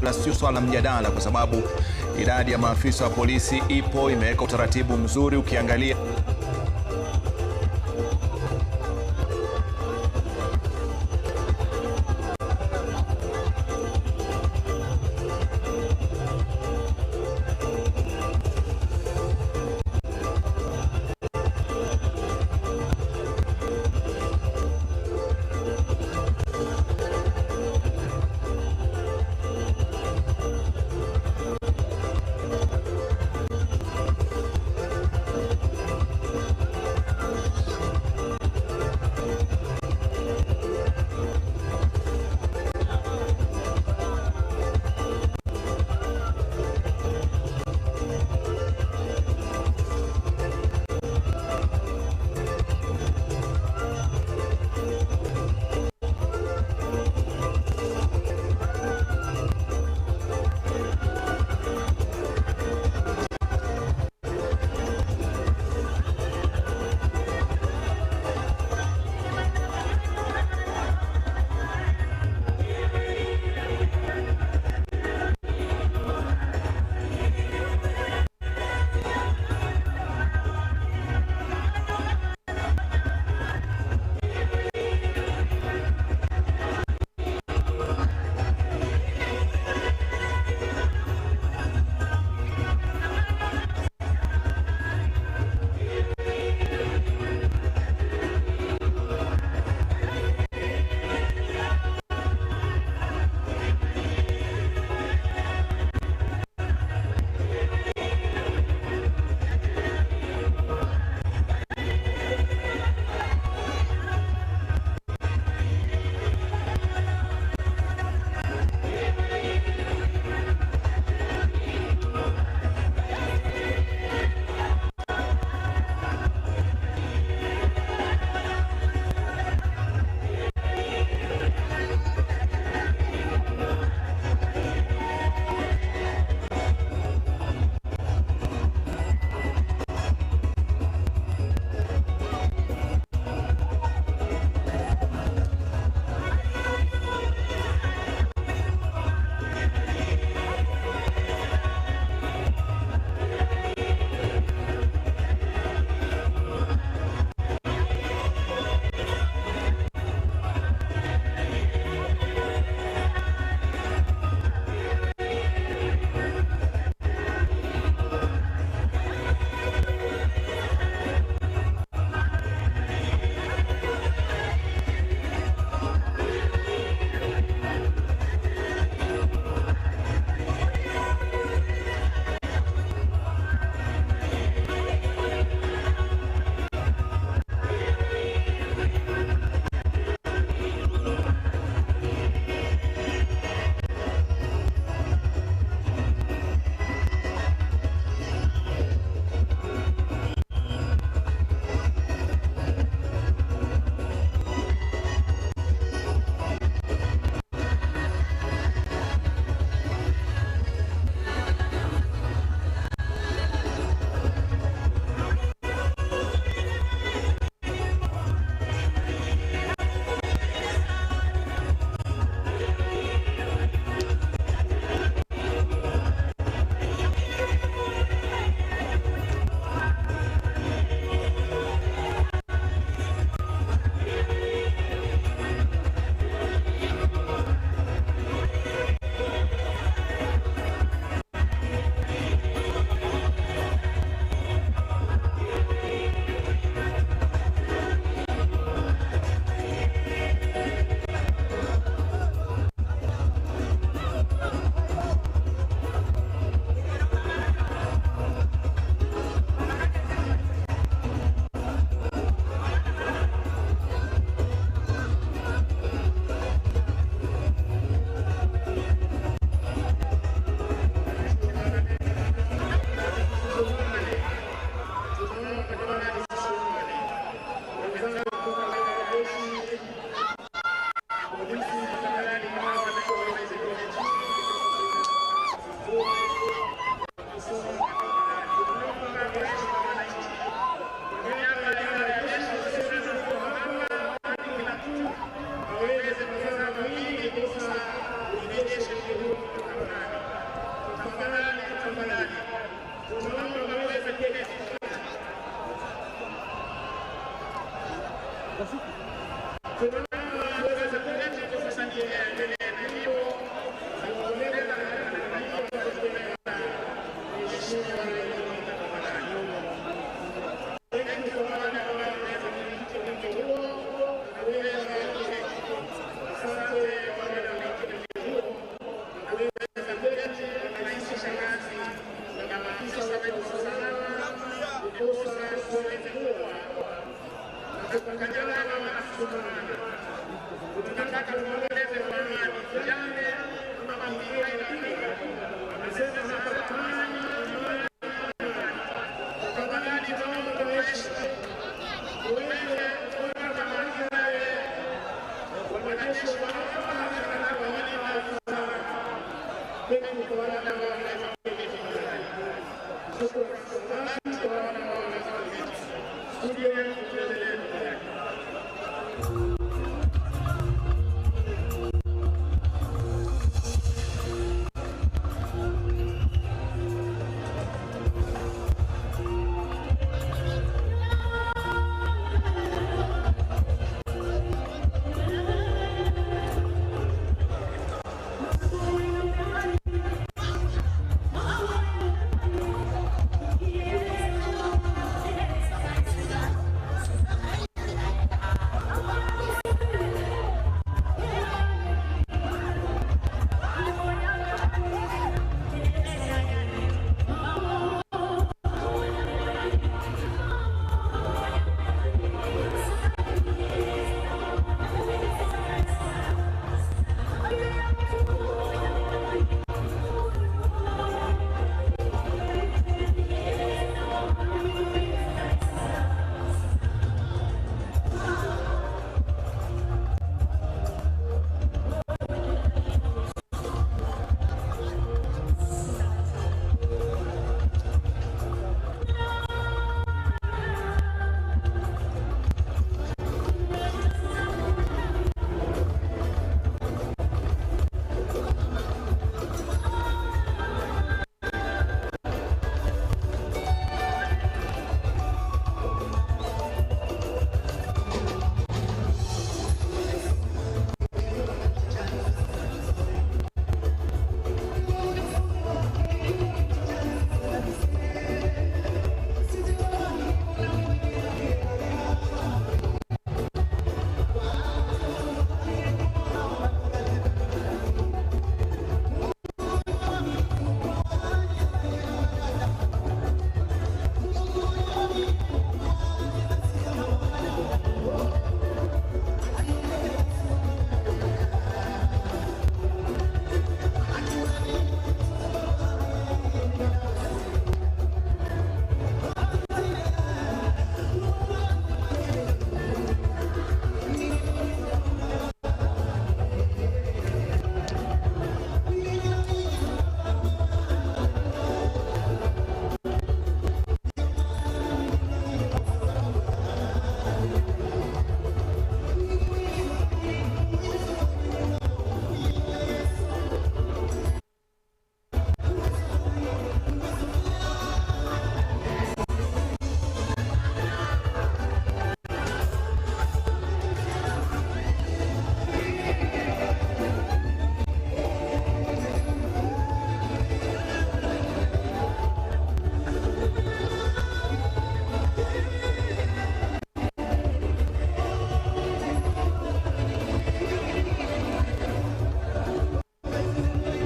La sio swala mjadala, kwa sababu idadi ya maafisa wa polisi ipo, imeweka utaratibu mzuri. Ukiangalia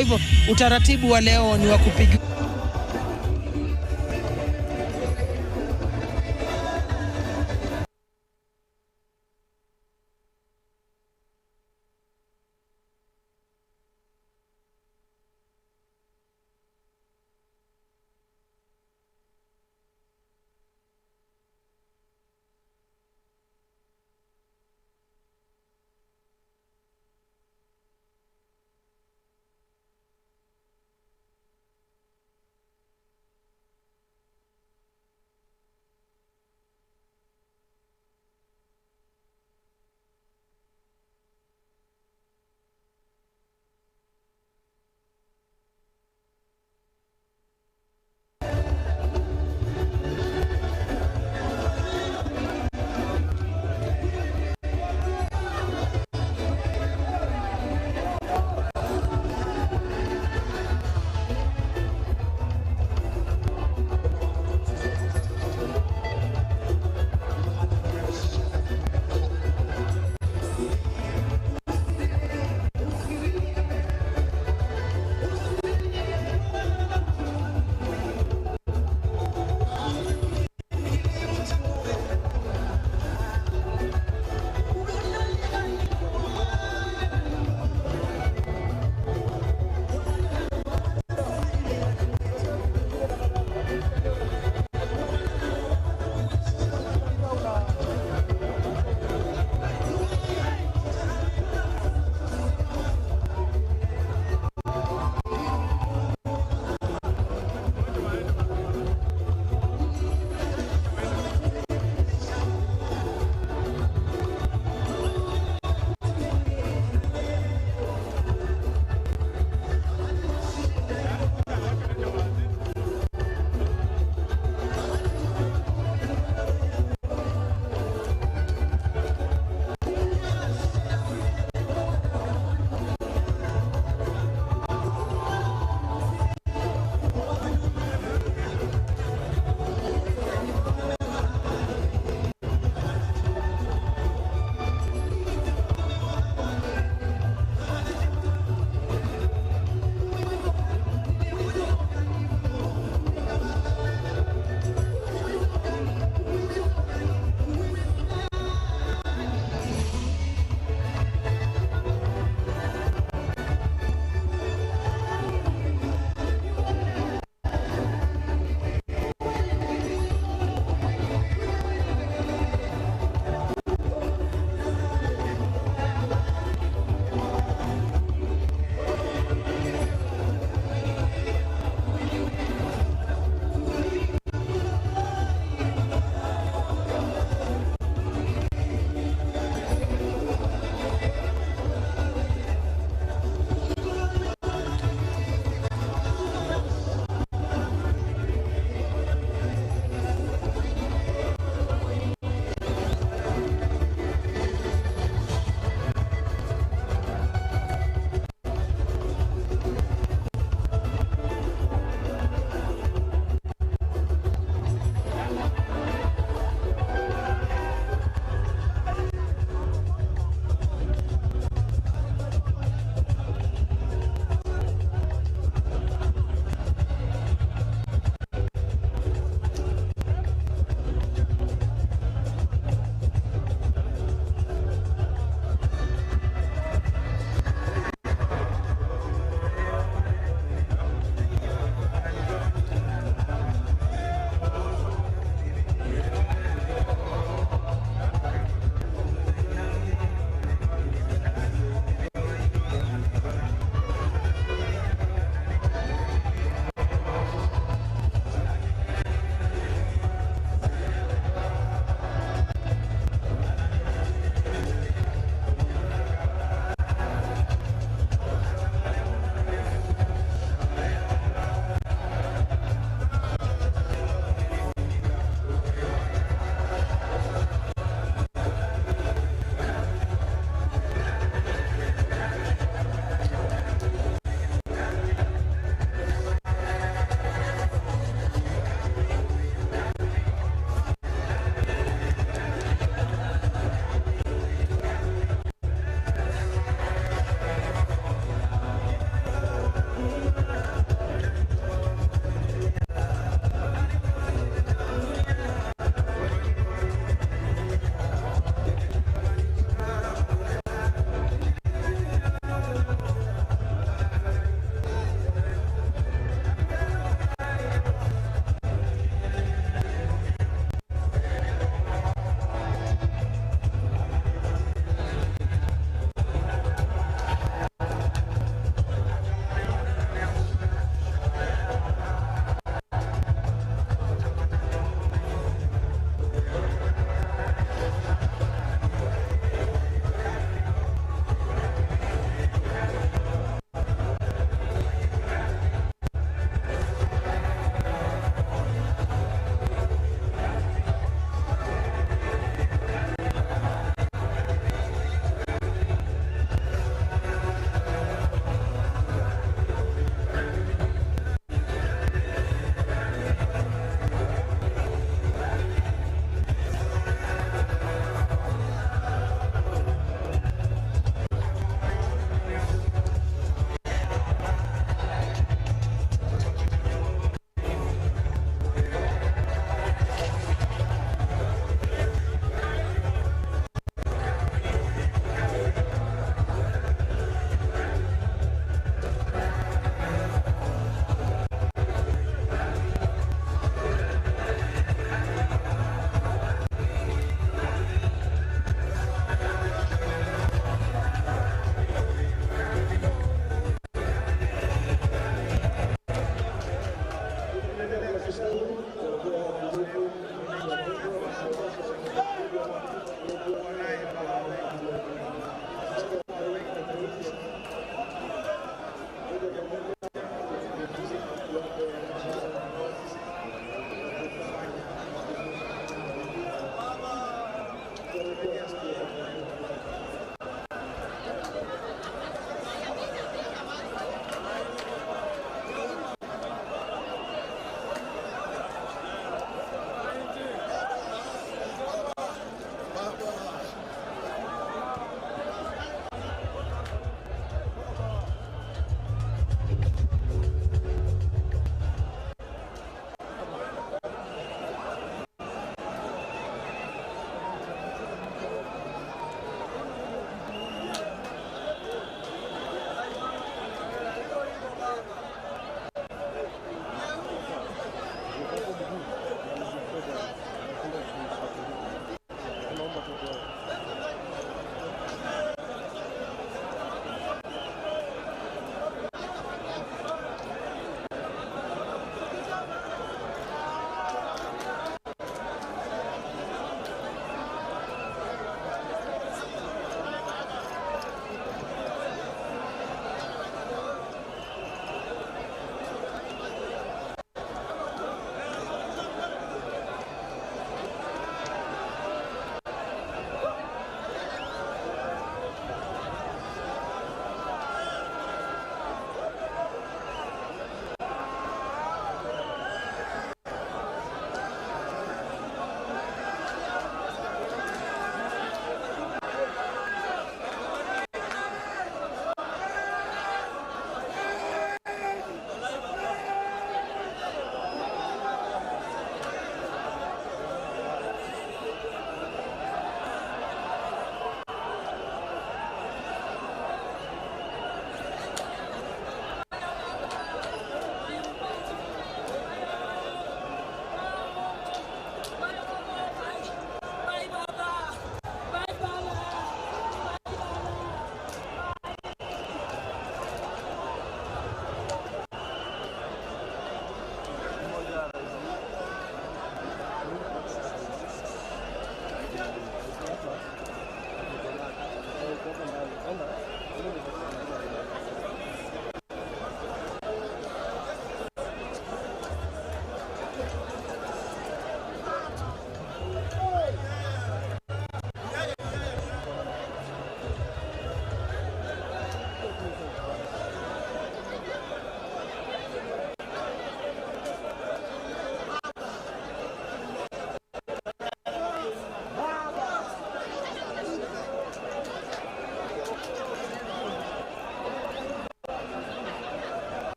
Kwa hivyo utaratibu wa leo ni wa kupiga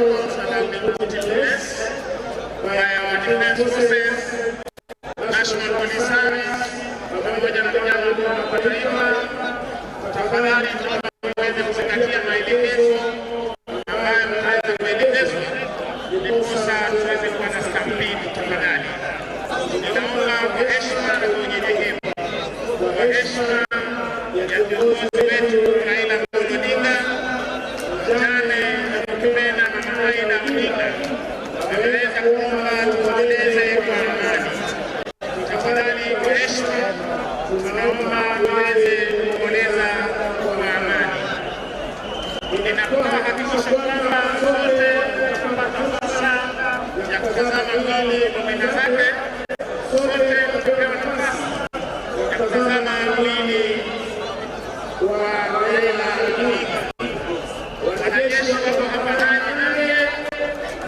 protocols that have been put in place by our defense forces, National Police Service, pamoja na vijana wa taifa. Tafadhali tunaomba muweze kuzingatia maelekezo ambayo mtaweza kuelekezwa, ndiposa tuweze kuwa na stampede. Tafadhali ninaomba kwa heshima na kwa unyenyekevu, kwa heshima ya kiongozi wetu Raila Amolo Odinga, mjane na kupenda Mama Aida Odinga, ameweza kuomba tuomboleze kwa amani. Tafadhali kwa heshima, tunaomba tuweze kuomboleza kwa amani. Ninatoa hakikisho kwamba sote tutapata fursa ya kutazama mwili wa mwenda zake, sote tutapewa nafasi ya kutazama mwili wa Raila Odinga. Wanajeshi wako hapa nanyi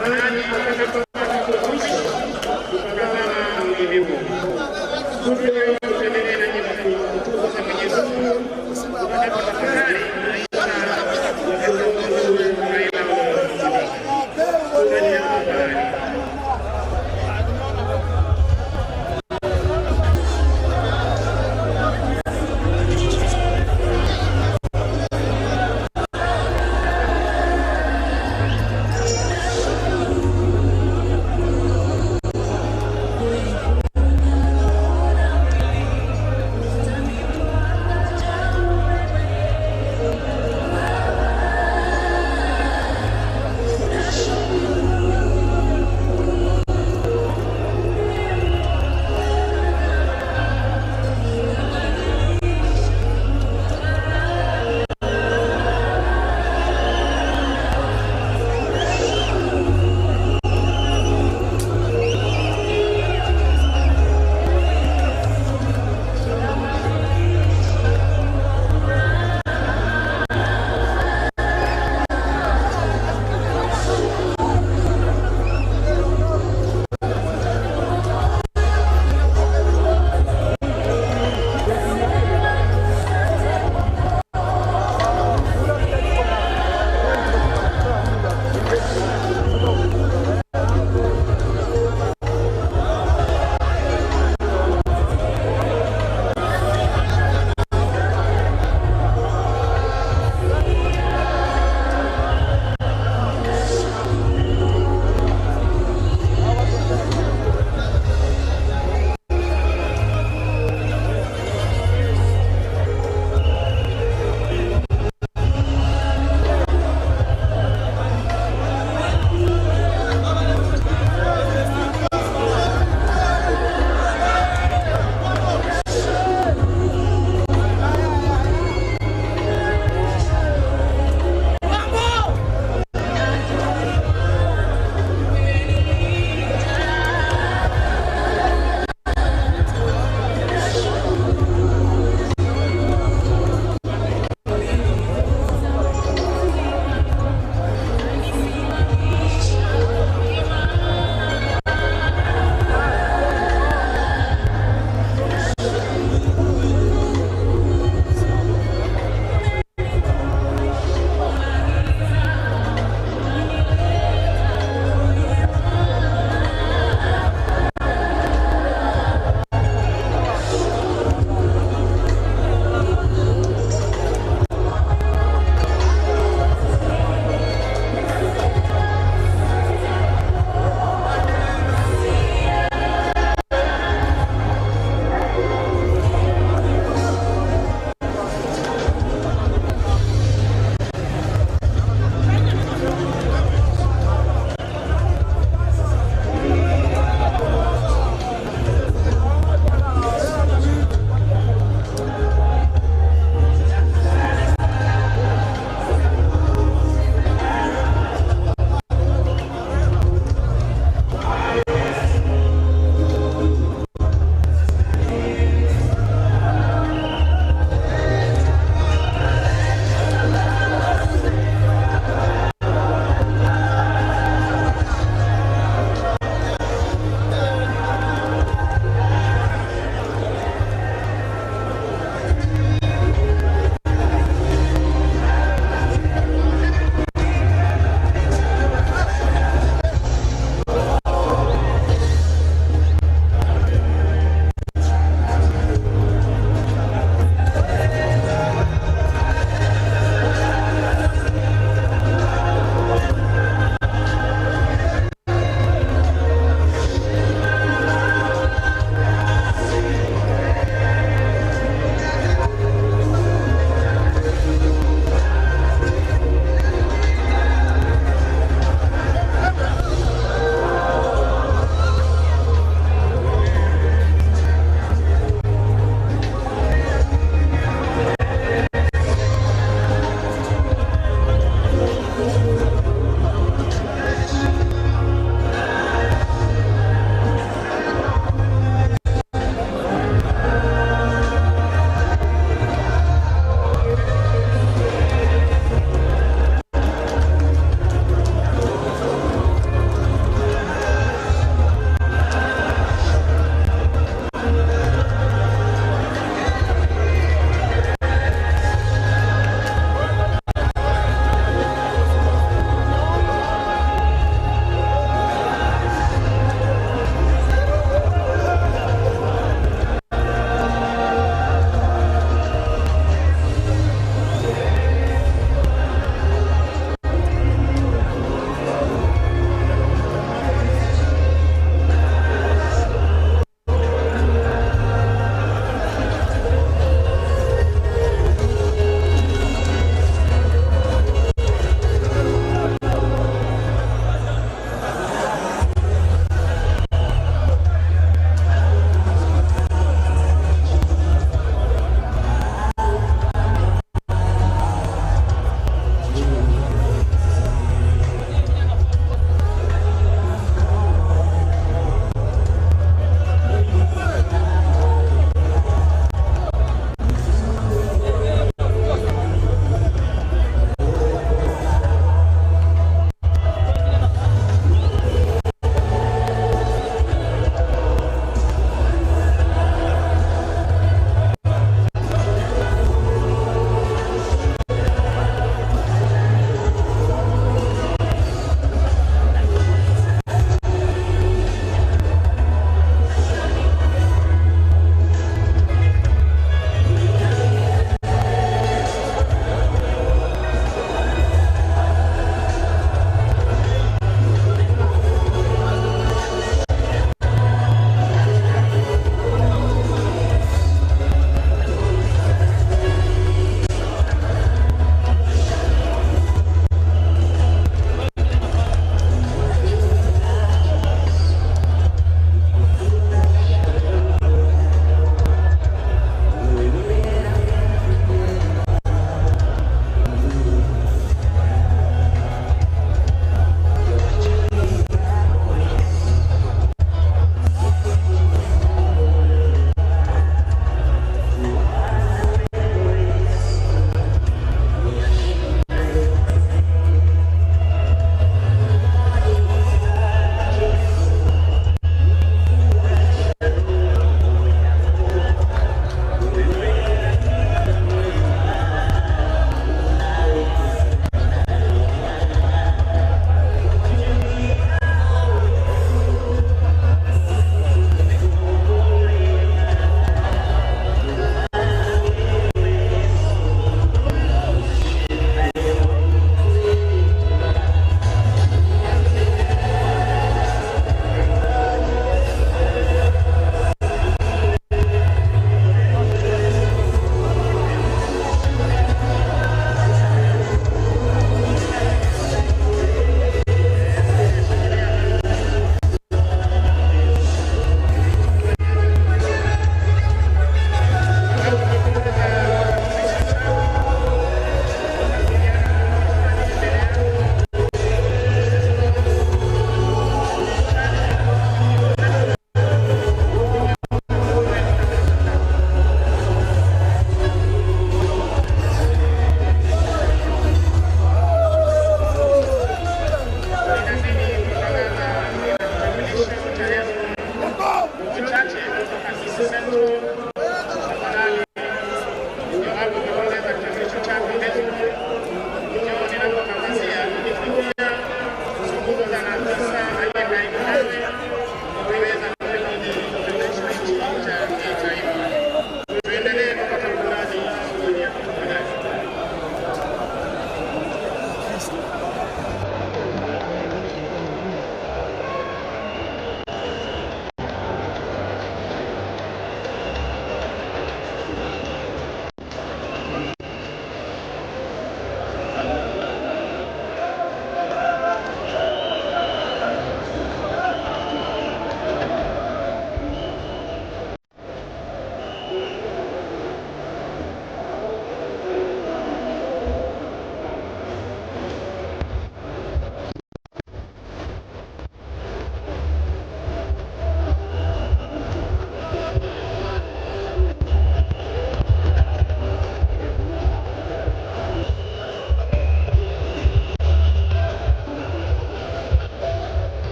nanyi tutakapopata mwisho tutazama mwili huo. Sote tuendelee na nyimbo kutukuza Mwenyezi Mungu tunapotafakari maisha ya kiongozi Raila Amolo Odinga. Tafadhali.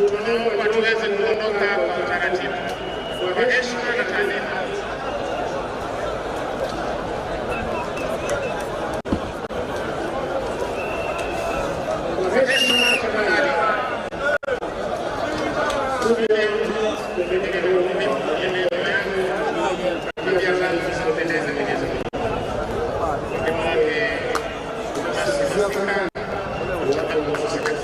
Tunaomba tuweze kuondoka kwa utaratibu, kwa heshima na taadhima. Kwa heshima tafadhali. Tabia zangu zisimpendeze Mwenyezi Mungu. Wema wake basi utakapokosea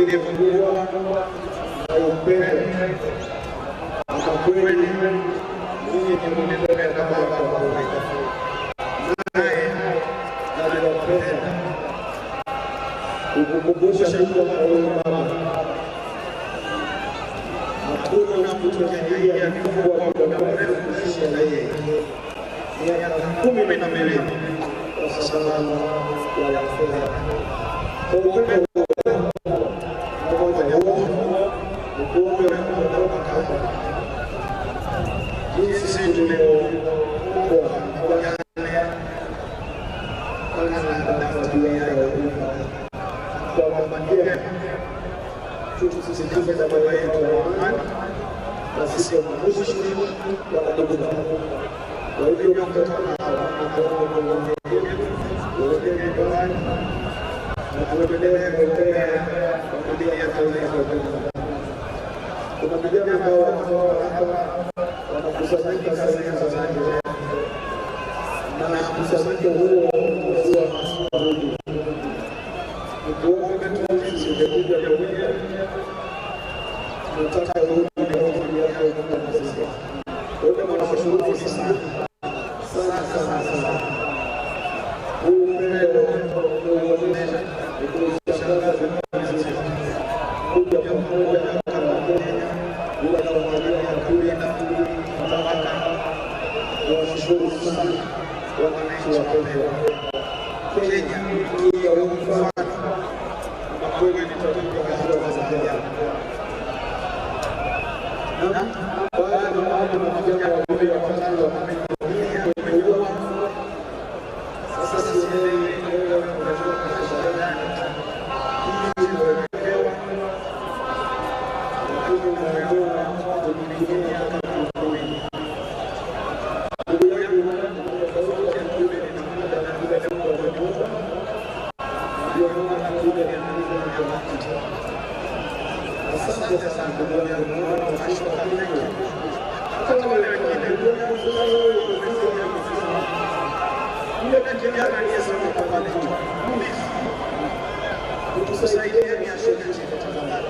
Nilivyokuwa na upendo na kweli, ninyi ni mlipenda Baba kwa kweli, naye aliwapenda. Kukukumbusha kuwa kwa huyu mama hakuna mtu Kenya aliyekuwa kwa muda mrefu kushinda yeye, miaka 12, kwa sababu ya fedha. Kwa upendo pamoja huo, nikuombe kuondoka hapa jinsi tulivyokuwa na familia ya Odinga, kwamba njema tusisitize baba yetu wa amani pasipo magushi wala bughudha. Kwa hivyo kutoka hapa na kuelekea nyumbani na tuendelee kuombea familia ya Taifa kwa ujumla. Kuna vijana ambao wanatoka hapa wanakusanyika sehemu za nje, na mkusanyiko huo ukiwa rudi, nikuombe tu ungekuja pamoja, nataka urudi na familia yako na sisi. Kwa hivyo nawashukuru sana sana sana sana. Huu upendo unaoonyesha ni kushangaza dunia nzima. Kuja pamoja kama Kenya bila kuangalia kabila na tabaka. Nawashukuru sana wananchi wapendwa. Kenya hii ya huu mfano na kweli nitapiga hatua za ajabu. Na baada ya hapo na vijana wawili watatu wameingia kwenye ua. Sasa sielewi wewe unatoka biashara gani. Hii inawekewa lakini unaambiwa kujitumia kama mtumishi. Ndugu yangu, tofauti ya kule ni muda na kule leo kwa nyumba. Ndio maana kule ni muda na wakati. Asante sana ndugu yangu, naona unashuka mengi. Hata wale wengine, ndugu yangu, sasa wewe umesema yule kijana aliyesema kwamba please utusaidieni ashuke chini tafadhali.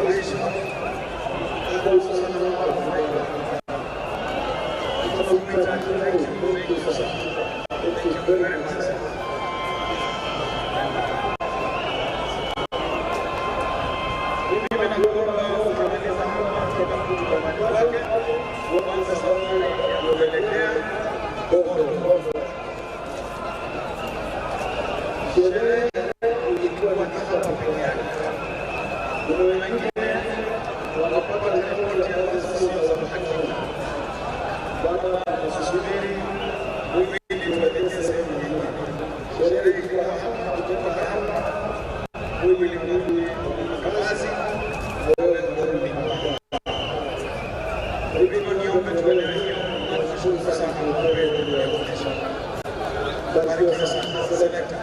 Kwa heshima na kwa usalama wako. Thank you, thank you, sir. Thank you very much. Mimi nakuomba ukimaliza hapa kila mtu kwa mahali pake, uanze safari ya kuelekea Bondo. Sherehe ilikuwa ni hapa peke yake. Kuna wengine wanapata ripoti ambazo sio za uhakika. Baba usisubiri mwili tuelekee sehemu nyingine. Sherehe ilikuwa hapa, kutoka hapa mwili urudi kazi na wewe urudi nyumbani. Kwa hivyo niombe tuelewe hiyo. Nashukuru sana kwa upendo ulioonyesha. Barikiwa sana. Selekta.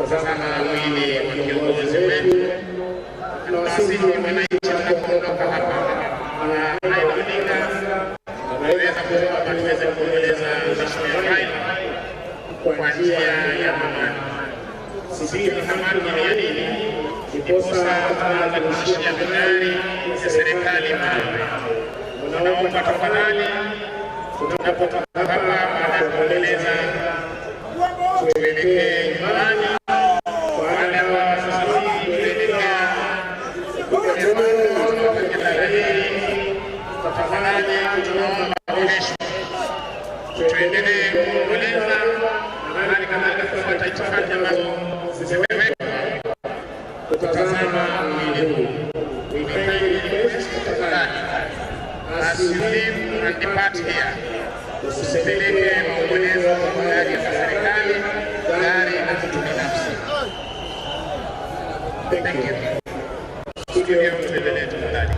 kutazama mwili wa kiongozi wetu. Tunawasihi wananchi mnapoondoka hapa, na Raila Odinga anaweza kuomba tuweze kuomboleza Mheshimiwa Raila kwa njia ya amani. Sijui amani ni ya nini, ndiposa tunaanza kurushia magari ya serikali mawe. Naomba tafadhali, tunapotoka hapa baada ya kuomboleza, tuelekee nyumbani. Kwa wale ambao sasa hivi tunaelekea kila la heri, tafadhali tunaomba kesho tuendelee kuomboleza na hali kadhalika kufuata itifaki ambazo zimewekwa kutazama mwili huu. We kindly request tafadhali, as you leave and depart here, usipeleke maombolezo kwa gari ya serikali, gari la mtu binafsi. Thank you. Studio, tuendelee tafadhali.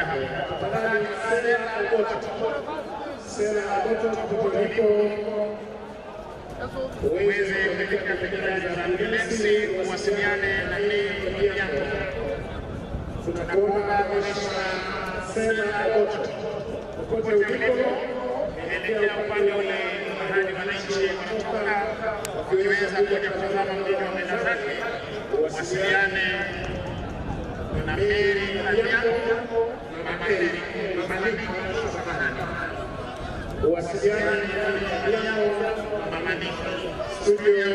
kuelekea hapa. Tafadhali Sera Ogoto, Sera Ogoto, popote ulipo uweze kuelekea kwenye gari za ambulensi, uwasiliane na mimi yako. Tunakuomba Mheshimiwa Sera Ogoto, popote ulipo elekea upande ule mahali wananchi wanatoka, ukiweza kuja kutazama mgonjwa mwenda zake, wasiliane na Mary Adhiambo, Mama Mary, Mama Niko, samahani, wasiliane na Mary Adhiambo, Mama Niko, studio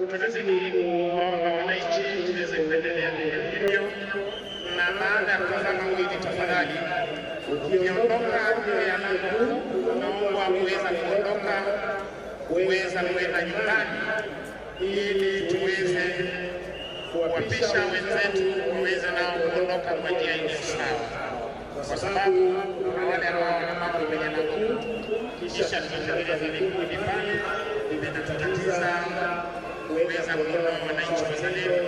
Tunazidi kuomba wananchi tuweze kuendelea hivyo, na baada ya kutazama mwili, tafadhali ukiondoka nje ya lango kuu, naomba kuweza kuondoka kuweza kwenda nyumbani, ili tuweze kuwapisha wenzetu waweze nao kuondoka kwa njia iliyo sawa, kwa sababu kuna wale ambao wanabaki kwenye lango kuu, kisha tutatengeneza vikundi pale, vinatutatiza kuweza kuondoa wananchi wazalendo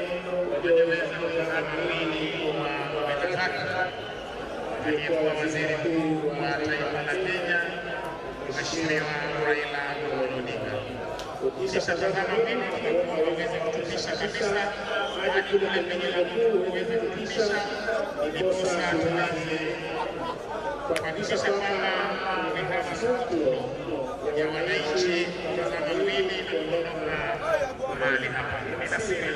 wajaweza kutazama mwili wa mwenzake aliyekuwa waziri mkuu wa taifa la Kenya, Mheshimiwa Raila Amolo Odinga. Kisha tazama mwili, tunakuomba uweze kutupisha kabisa hadi kule kwenye lango kuu uweze kutupisha, ndiposa tuweze kuhakikisha kwamba we have a smooth flow ya wananchi kutazama mwili na kuondoka mahali hapa. Ninasema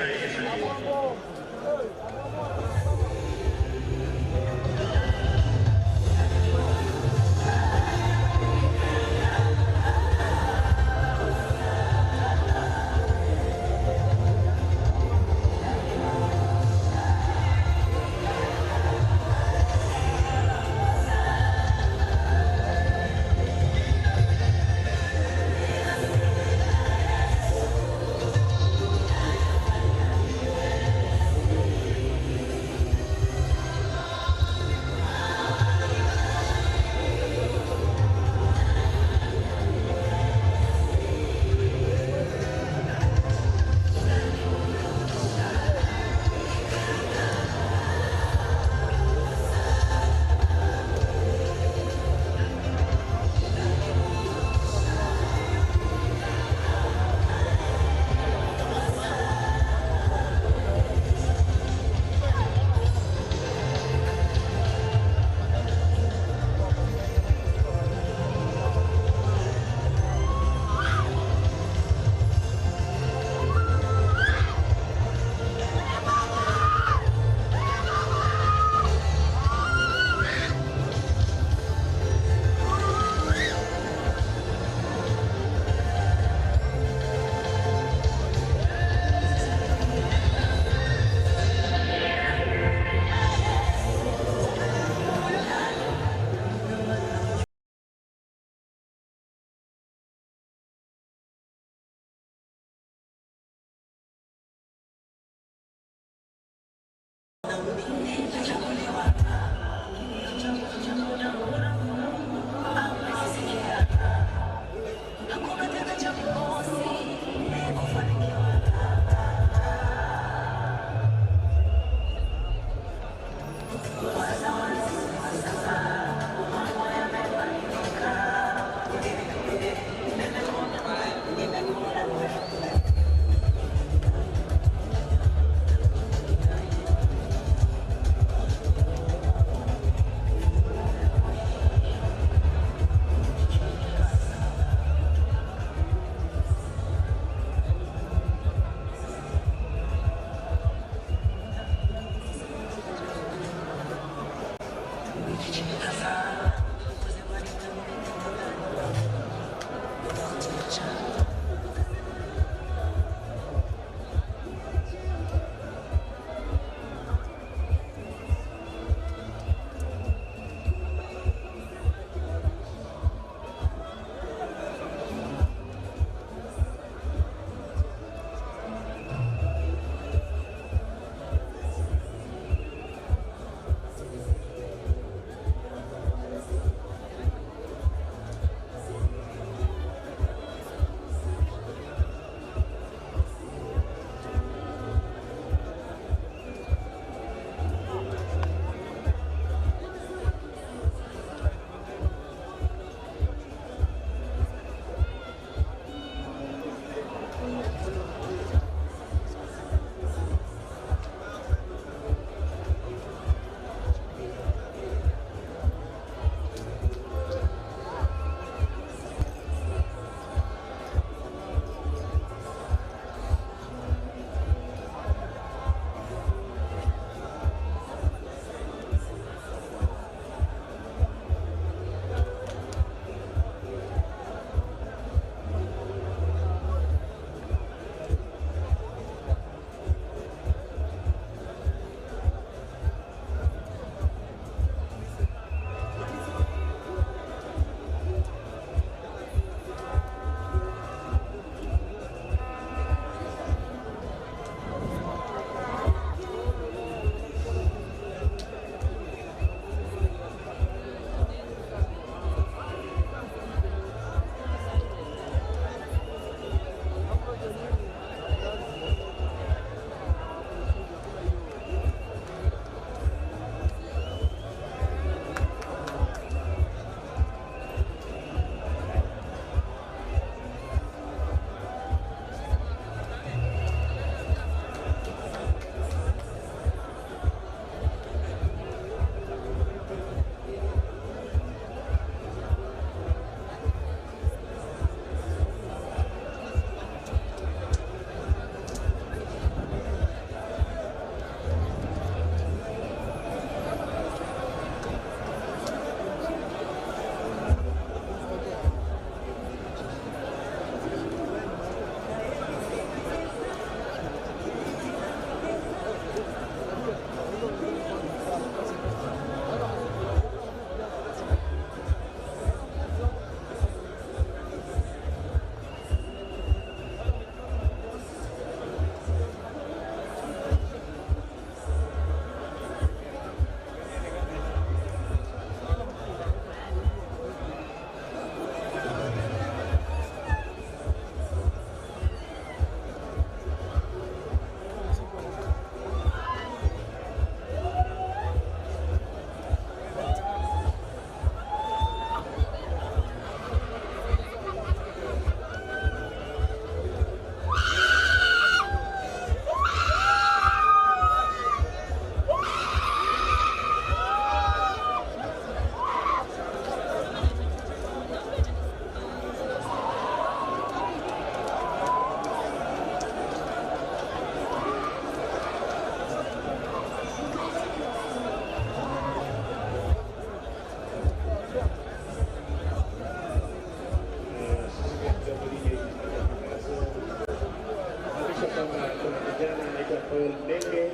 anaitwa Paul Menge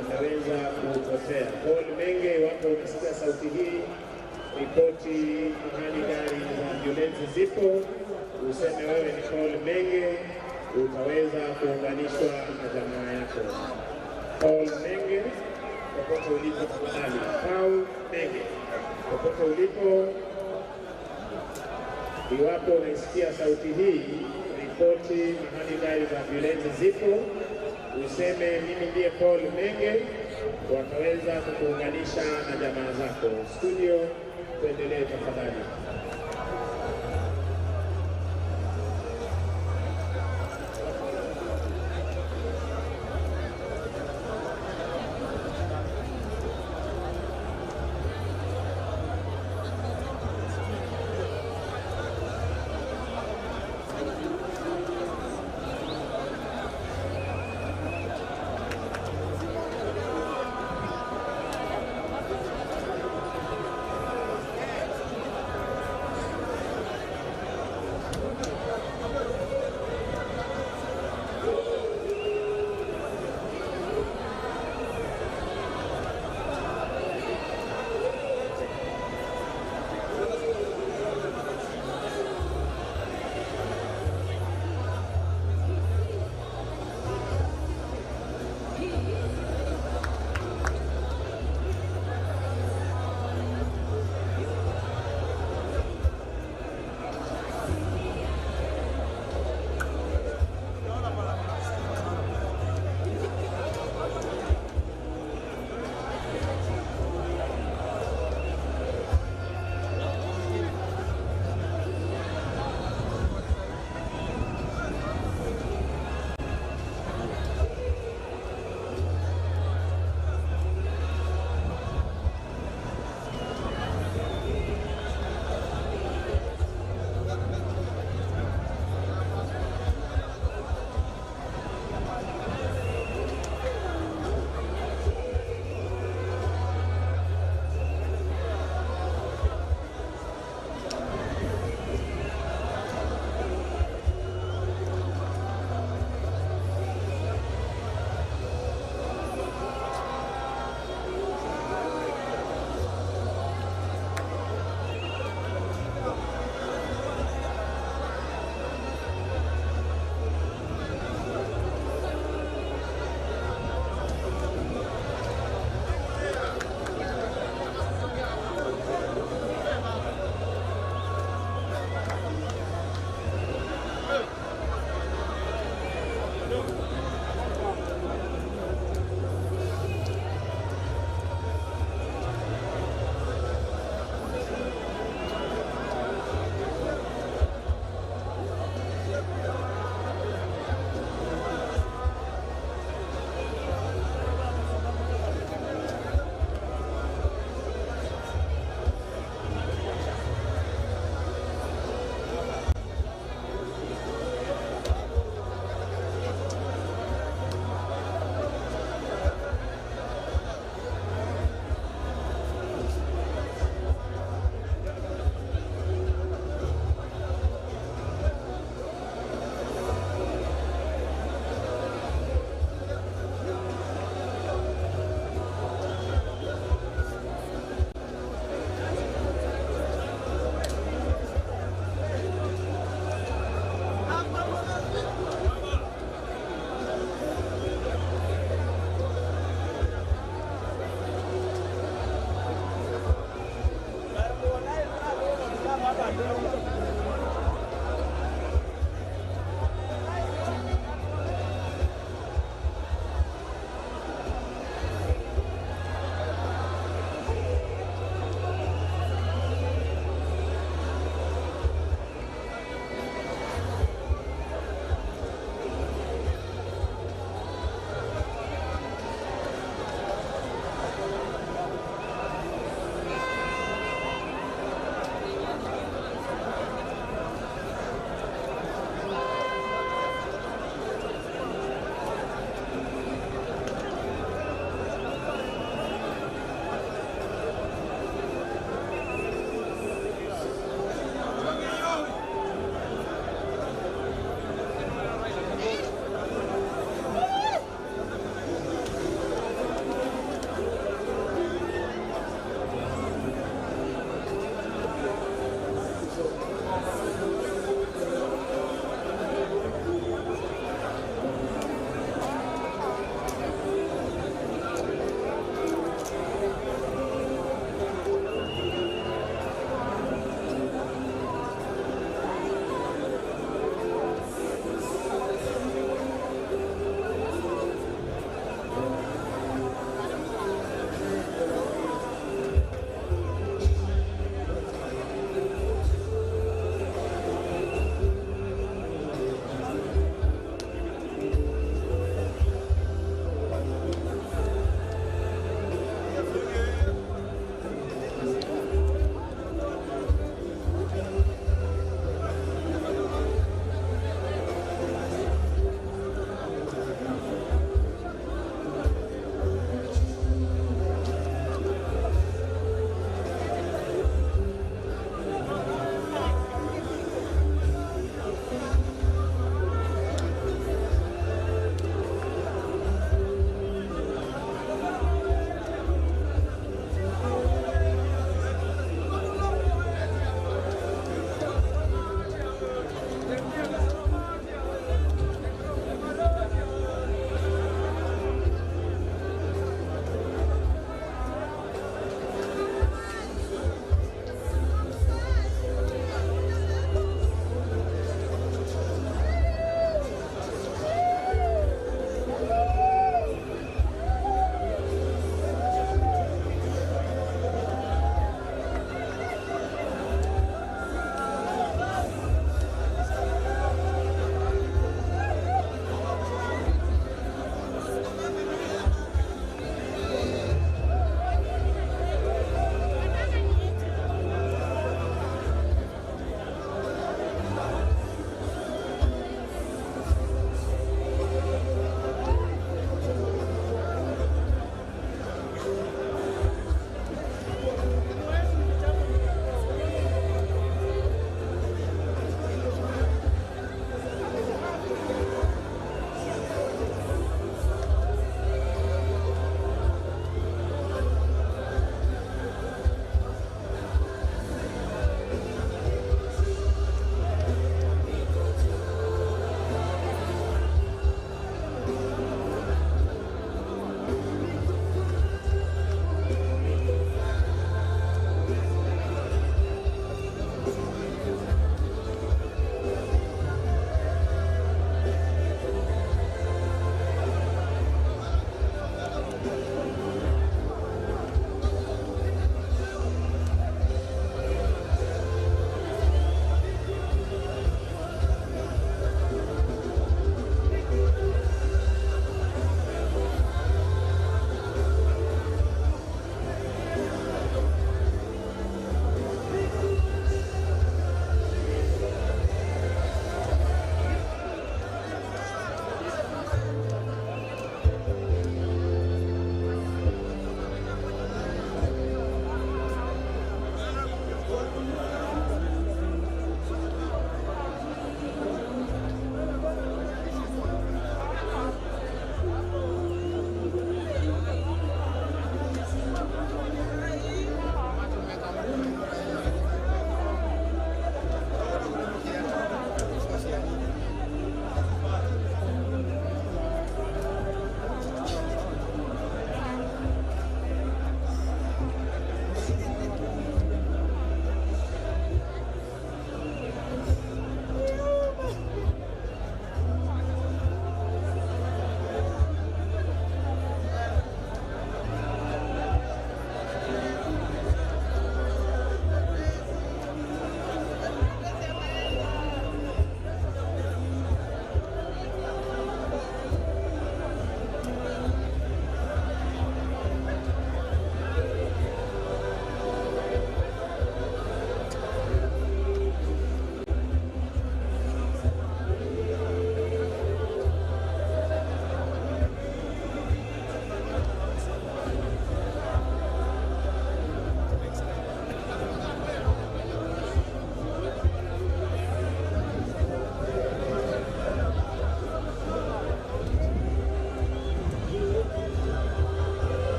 ameweza kupotea. Paul Menge, iwapo unasikia sauti hii, ripoti mahali gari za ambulensi zipo, useme wewe ni Paul Menge, utaweza kuunganishwa na jamaa yako. Paul Menge, popote ulipo tafadhali. Paul Menge, popote ulipo, iwapo unaisikia sauti hii, ripoti mahali gari za ambulensi zipo, useme mimi ndiye Paul Menge, wataweza kukuunganisha na jamaa zako. Studio, tuendelee tafadhali.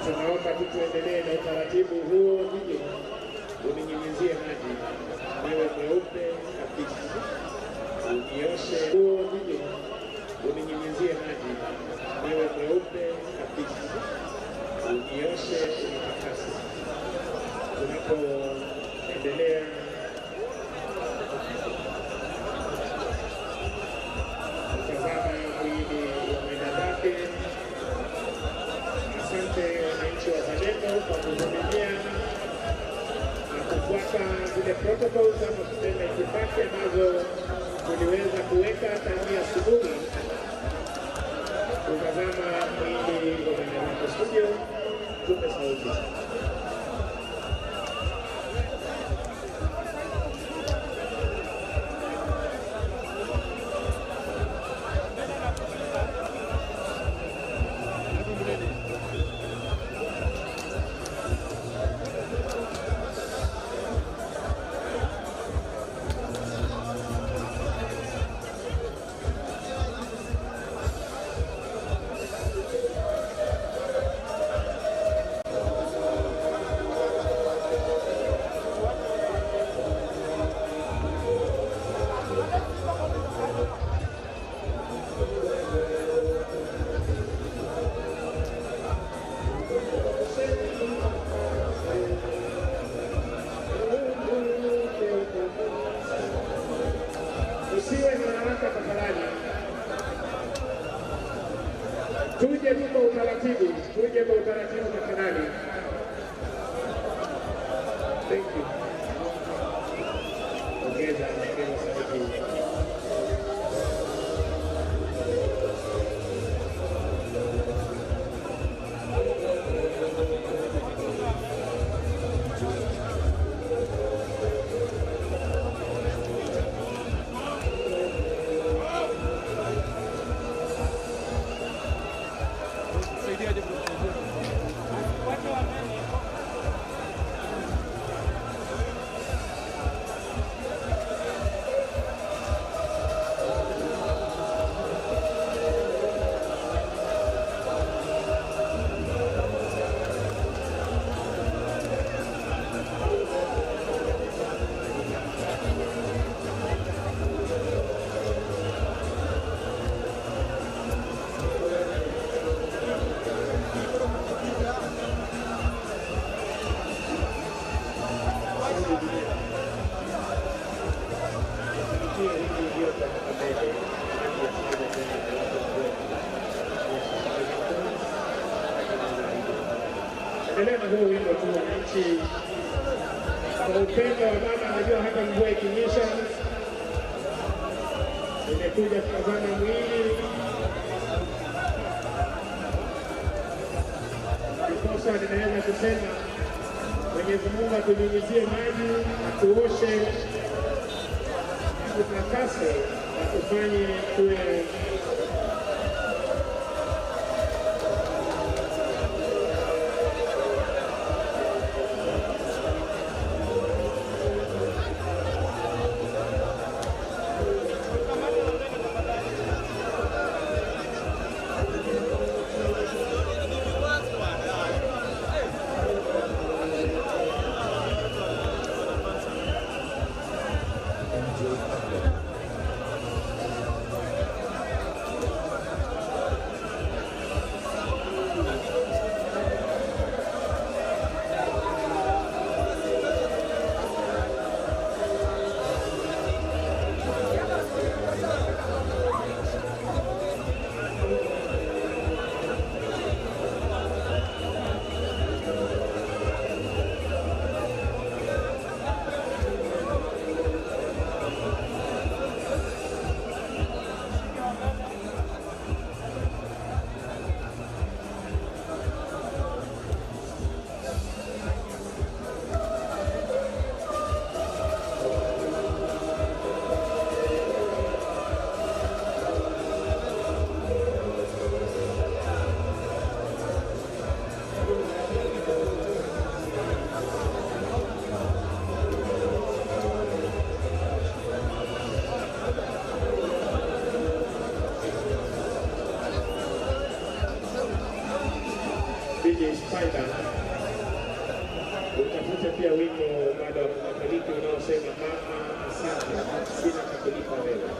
Tunaomba tu tuendelee na utaratibu huo, nije uninyunyizie maji niwe mweupe kabisa, unioshe huo, nije uninyunyizie maji niwe mweupe kabisa, unioshe, unitakase. Tunapoendelea kutazama mwili wa mwenda zake. Asante wananchi wazalendo kwa kuvumilia na kufuata zile protocols ama tuseme itifaki ambazo tuliweza kuweka tangia asubuhi kutazama mwili wa mwenda zake. Studio, tupe sauti. Usiwe na haraka tafadhali, tuje tu kwa utaratibu, tuje kwa utaratibu tafadhali. Thank you. Ongeza, ongeza sauti. Endelea na huo wimbo tu wananchi, kwa upendo wa baba. Najua hata mvua ikinyesha, nimekuja kutazama mwili, ndiposa ninaweza kusema Mwenyezi Mungu atunyunyizie maji, atuoshe, atutakase na tufanye tuwe DJ Spider, utafute pia wimbo bado wa Katoliki unaosema mama asante, sina cha kulipa wewe.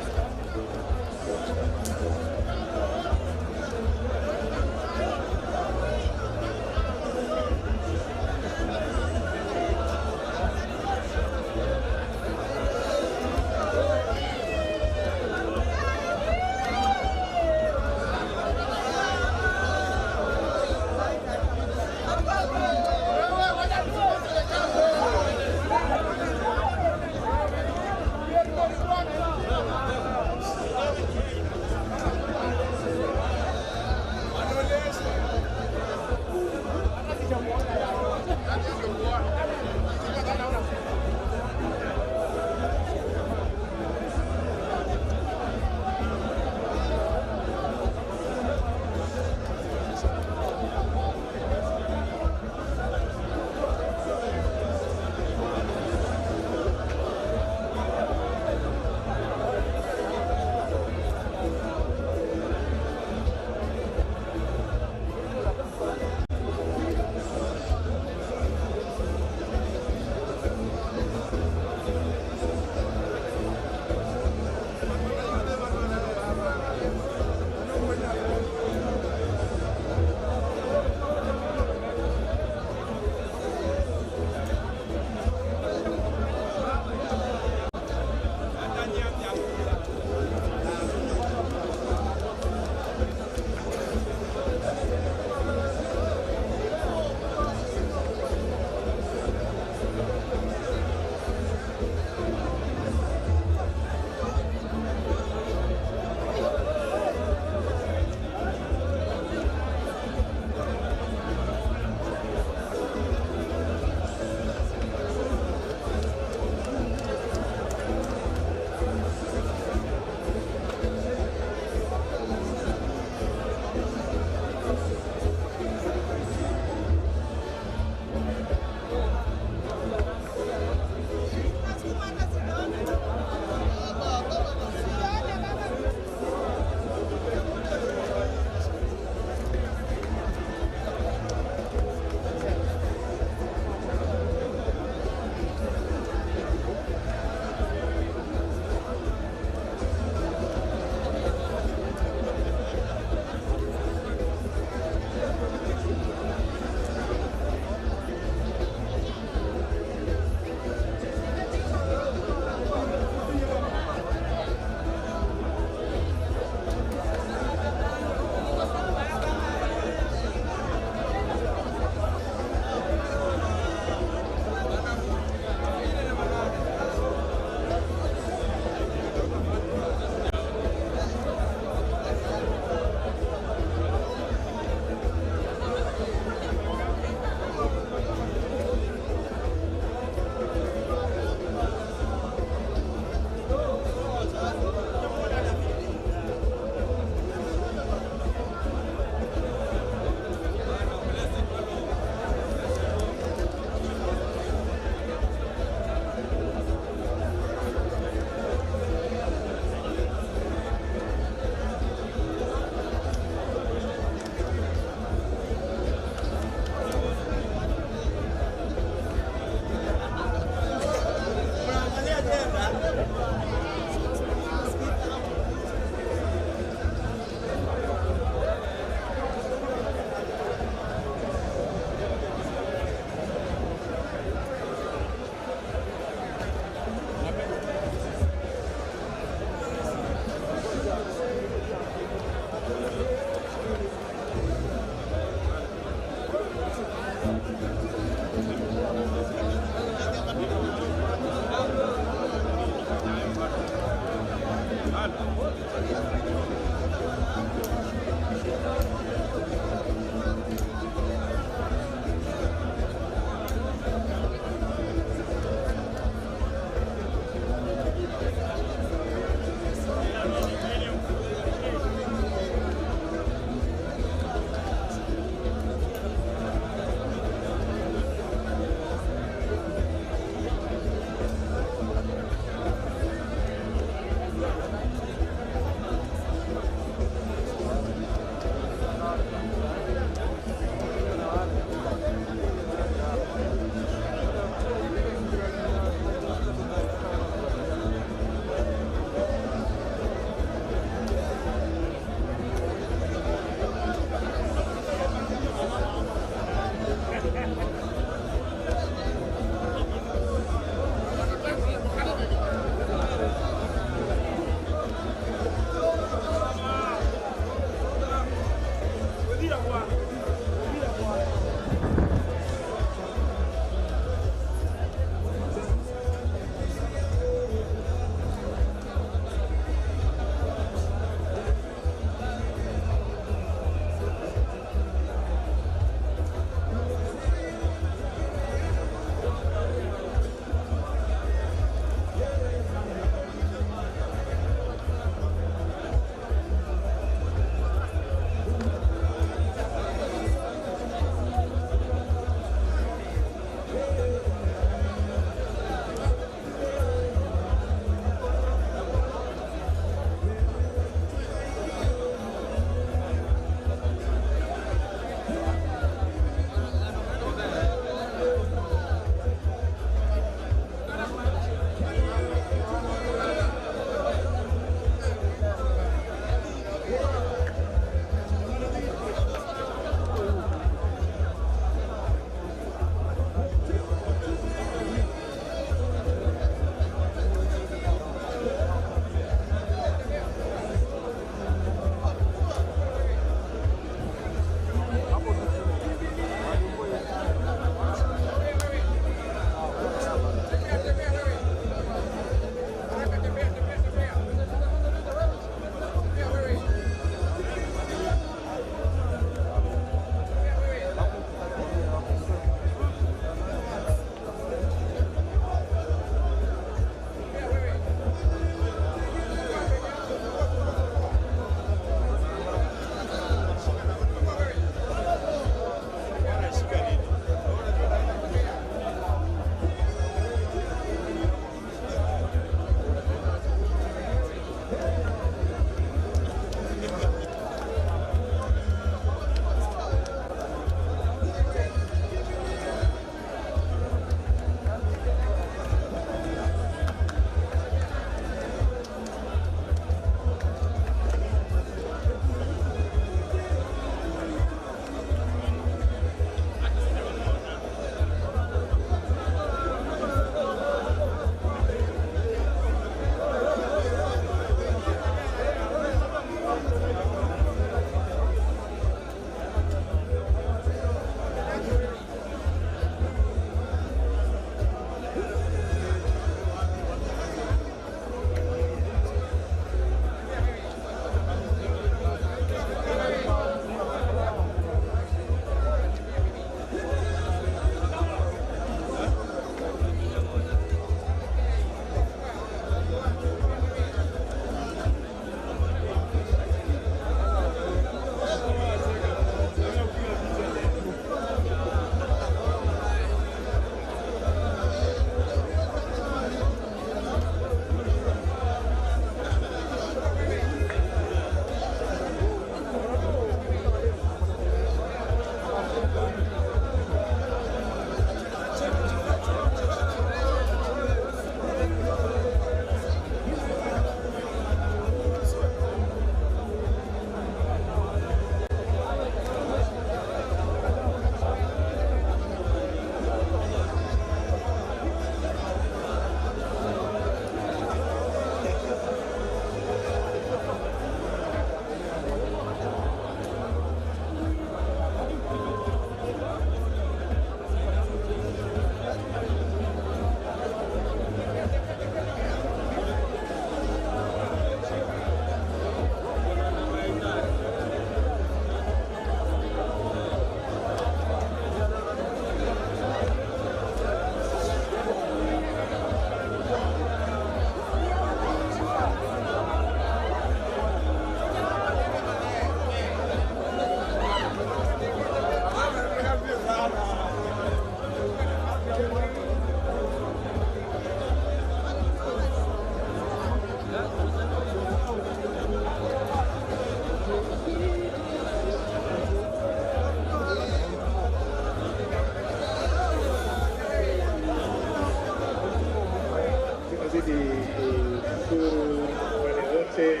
Tunazidi kushukuru wale wote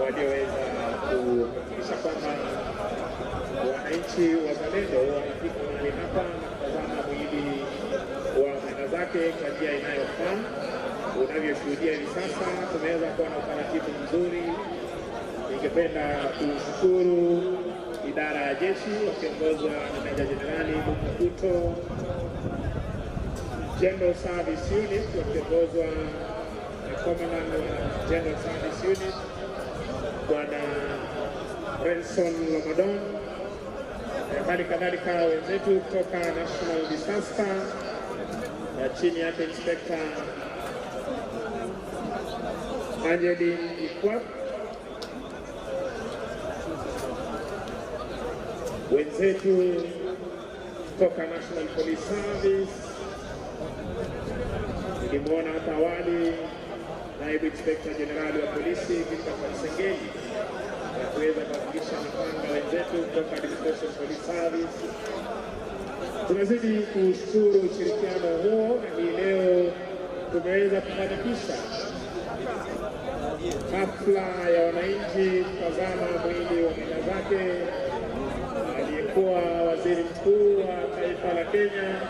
walioweza kuhakikisha kwamba wananchi wazalendo wanafika mahali hapa na kutazama mwili wa mwenda zake kwa njia inayofaa. Unavyoshuhudia hivi sasa, tumeweza kuwa na utaratibu mzuri. Ningependa kushukuru idara ya jeshi wakiongozwa na Meja Jenerali Mukuto, General Service Unit wakiongozwa na Commandant wa General Service Unit Bwana Renson Lomadon, hali kadhalika wenzetu kutoka National Disaster na chini yake Inspector Angeline Ikwap, wenzetu kutoka National Police Service, nilimwona hapa awali Naibu Inspector Jenerali wa Polisi Victor Sengeli na kuweza kuhakikisha mapanga wenzetu kutoka Administration Police Service. Tunazidi kushukuru ushirikiano huo, na hii leo tumeweza kufanikisha hafla ya wananchi kutazama mwili wa mwenda zake aliyekuwa waziri mkuu wa taifa la Kenya,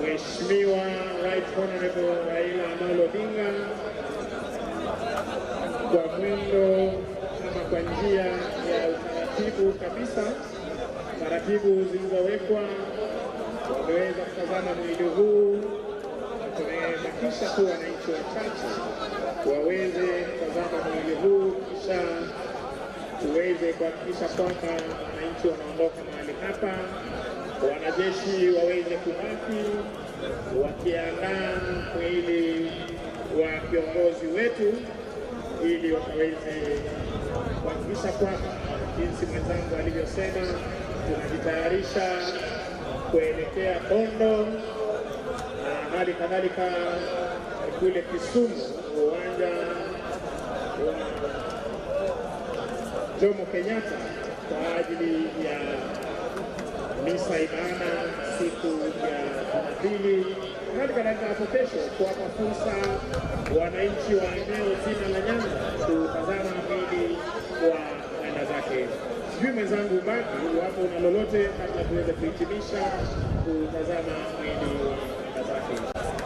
Mheshimiwa Right Honorable Raila Amolo Odinga, kwa mwendo ama kwa njia ya utaratibu kabisa, taratibu zilizowekwa, wameweza kutazama mwili huu. Tumebakisha tu wananchi wachache waweze kutazama mwili huu, kisha tuweze kuhakikisha kwamba wananchi wanaondoka mahali hapa, wanajeshi waweze kubaki wakiandaa mwili wa kiongozi wetu ili wakaweze kuhakikisha kwamba jinsi mwenzangu alivyosema, tunajitayarisha kuelekea Bondo na hali kadhalika kule Kisumu, uwanja wa Jomo Kenyatta kwa ajili ya misa ibada siku ya Jumapili. Hali kadhalika hapo kesho kuwapa fursa wananchi wa eneo zima la Nyanza kutazama mwili wa mwenda zake. Sijui mwenzangu Baki, iwapo una lolote kabla tuweze kuhitimisha kutazama mwili wa mwenda zake.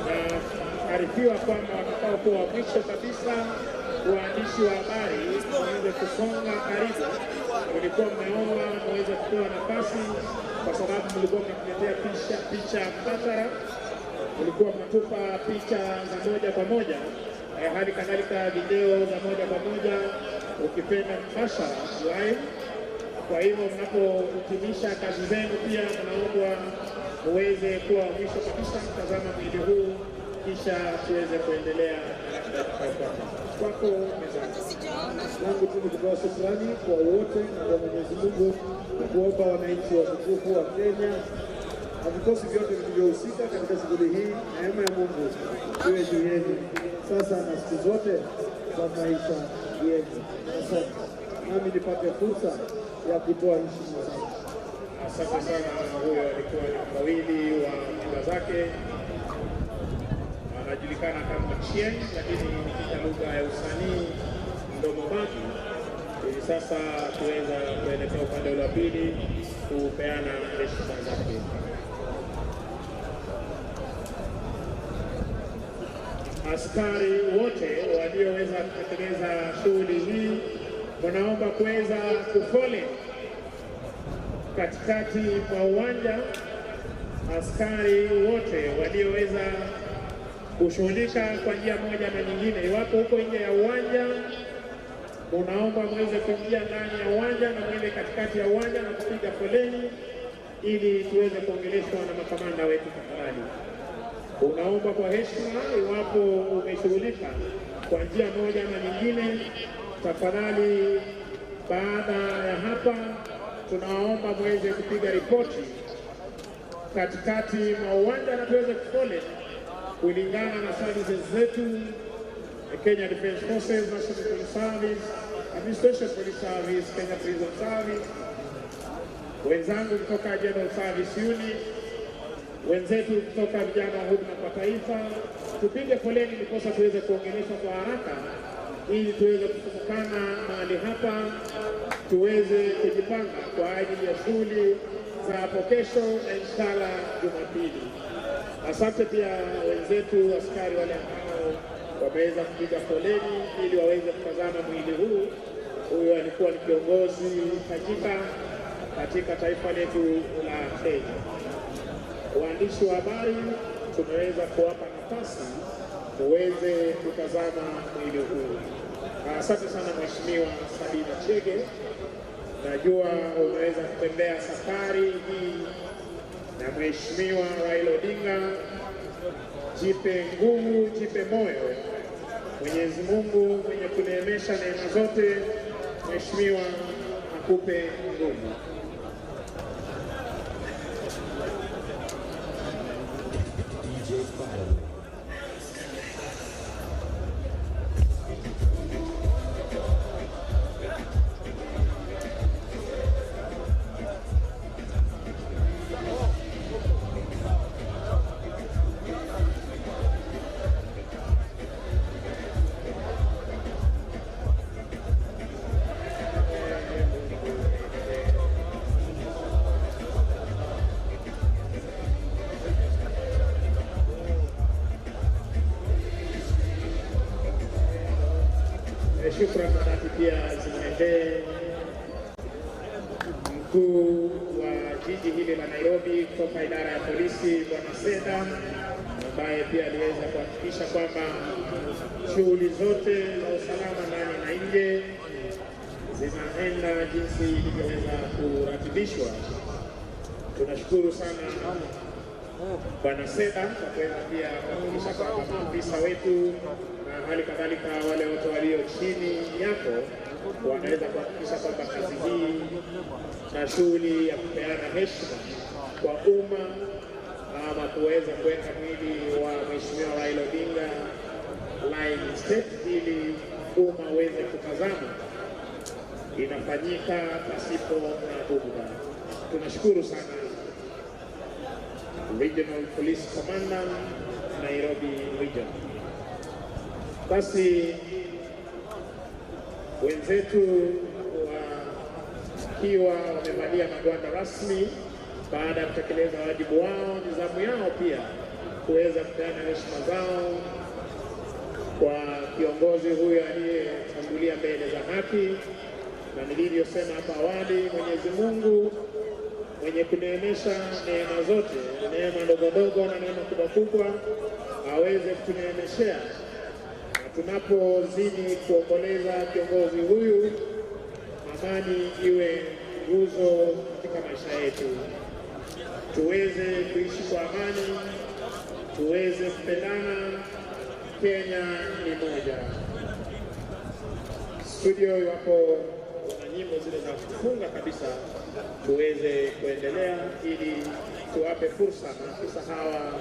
Na arifiwa kwamba watakaokuwa mwisho kabisa waandishi wa habari waanze kusonga karibu. Mlikuwa mmeomba muweze kupewa nafasi kwa sababu mlikuwa mnatuletea picha mbashara, mlikuwa mnatupa picha za moja kwa moja, hali kadhalika video za moja kwa moja, ukipenda mbashara live. Kwa hivyo mnapohitimisha kazi zenu pia mnaombwa muweze kuwa mwisho kabisa mtazama mwili huu, kisha tuweze kuendelea na ratiba itakayofuata. Kwako mezani. Langu tu ni kutoa shukrani kwa wote na kwa Mwenyezi Mungu na kuomba wananchi watukufu wa Kenya na vikosi vyote vilivyohusika katika shughuli hii, neema ya Mungu iwe juu yenu sasa na siku zote za maisha yenu. Asante. Nami nipate fursa ya kutoa heshima zangu. Asante sana. Huyo alikuwa ni mfawidhi wa mwenda zake, anajulikana kama Chieng, lakini katika lugha ya usanii Mdomo Baki. Hivi sasa tuweza kuelekea upande wa pili kupeana heshima zake. Askari wote walioweza kutekeleza shughuli hii, wanaomba kuweza kufole katikati mwa uwanja. Askari wote walioweza kushughulika kwa njia moja na nyingine, iwapo huko nje ya uwanja, unaomba muweze kuingia ndani ya uwanja na muende katikati ya uwanja na kupiga foleni ili tuweze kuongeleshwa na makamanda wetu tafadhali. Unaomba kwa heshima, iwapo umeshughulika kwa njia moja na nyingine, tafadhali baada ya hapa tunaomba muweze kupiga ripoti katikati mwa uwanja na tuweze kufole kulingana na services zetu, Kenya Defence Forces, National Police Service, Administration Police Service, Kenya Prison Service, wenzangu kutoka General Service Unit, Wenzetu kutoka vijana wa huduma kwa taifa, tupige foleni ndiposa tuweze kuongeleshwa kwa haraka ili tuweze kufumukana mahali hapa, tuweze kujipanga kwa ajili ya shughuli za hapo kesho na inshallah Jumapili. Asante pia wenzetu askari wale ambao wameweza kupiga foleni ili waweze kutazama mwili huu. Huyu alikuwa ni kiongozi tajika katika taifa letu la Kenya. Waandishi wa habari tumeweza kuwapa nafasi muweze kutazama mwili huu. Asante sana Mheshimiwa Sabina Chege, najua umeweza kutembea safari hii na Mheshimiwa Raila Odinga. Jipe nguvu, jipe moyo. Mwenyezi Mungu mwenye kuneemesha neema zote, Mheshimiwa akupe nguvu. Shukrani za dhati pia zimwendee mkuu wa jiji hili la Nairobi kutoka idara ya polisi Bwana Seda, ambaye pia aliweza kuhakikisha kwamba shughuli zote za usalama ndani na nje zinaenda jinsi ilivyoweza kuratibishwa. Tunashukuru sana Bwana Seda kwa kuweza pia kuhakikisha kwamba maafisa wetu na hali kadhalika wale wote walio chini yako wanaweza kuhakikisha kwamba kazi hii na shughuli ya kupeana heshima kwa umma ama kuweza kuweka mwili wa Mheshimiwa Raila Odinga line state ili umma uweze kutazama inafanyika pasipo na bughudha. Tunashukuru sana Regional Police Commander, Nairobi Region. Basi wenzetu wakiwa wamevalia magwanda rasmi baada ya kutekeleza wajibu wao, ni zamu yao pia kuweza kupeana heshima zao kwa kiongozi huyo aliyetangulia mbele za haki, na nilivyosema hapa awali, Mwenyezi Mungu mwenye kuneemesha neema zote, neema ndogo ndogo na neema kubwa kubwa, aweze kutuneemeshea, na tunapozidi kuomboleza kiongozi huyu, amani iwe nguzo katika maisha yetu, tuweze kuishi kwa amani, tuweze kupendana. Kenya ni moja. Studio, iwapo na nyimbo zile za kufunga kabisa, tuweze kuendelea ili tuwape fursa maafisa hawa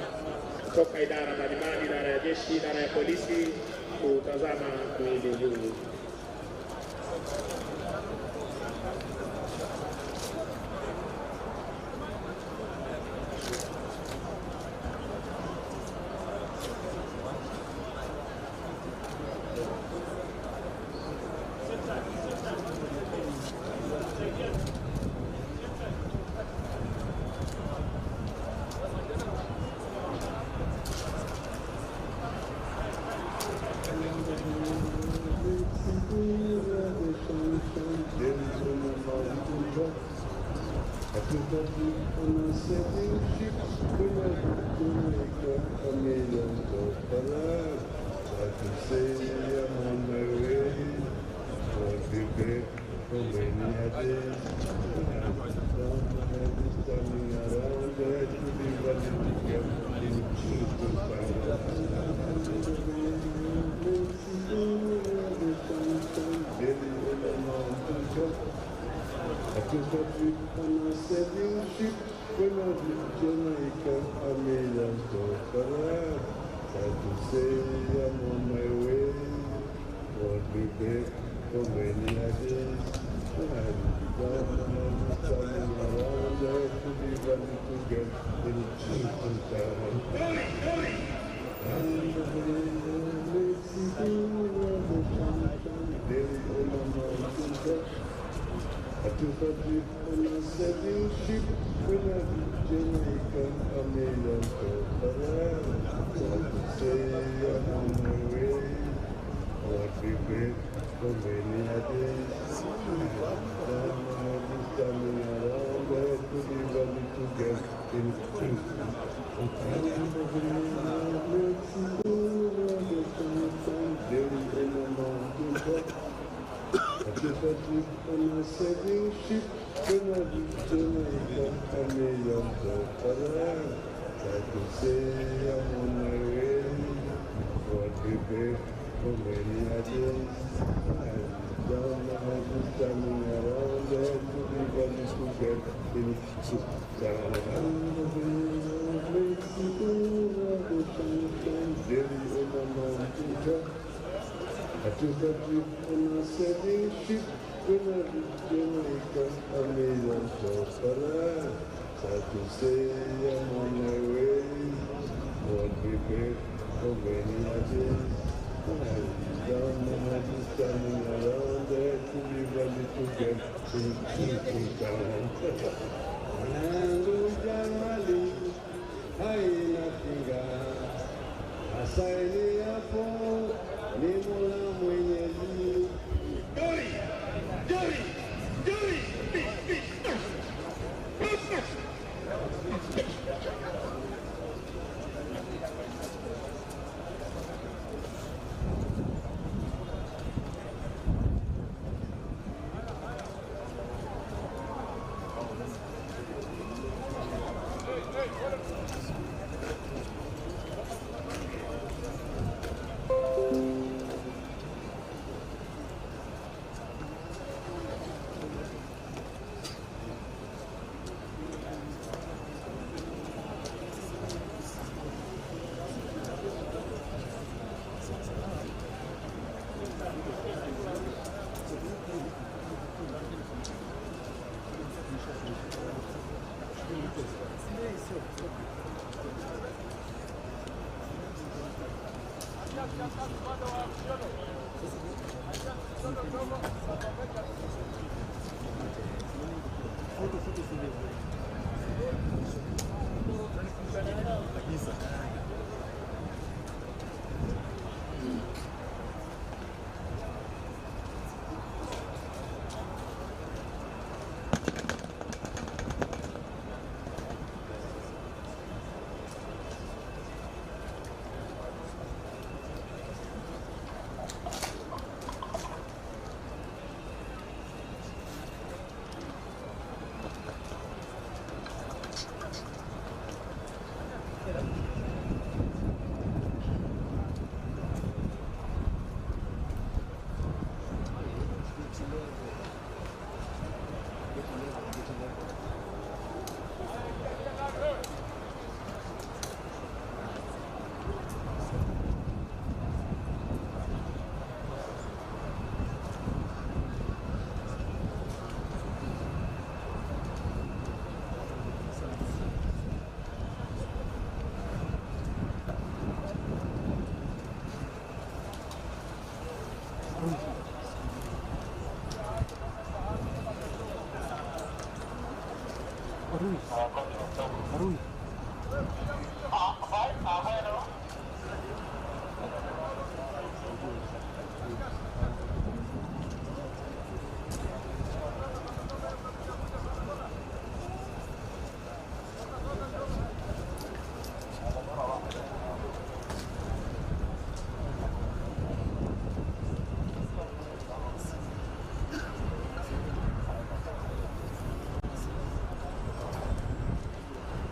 kutoka idara mbalimbali, idara ya jeshi, idara ya polisi, kutazama mwili huu. For many a days.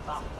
Stop.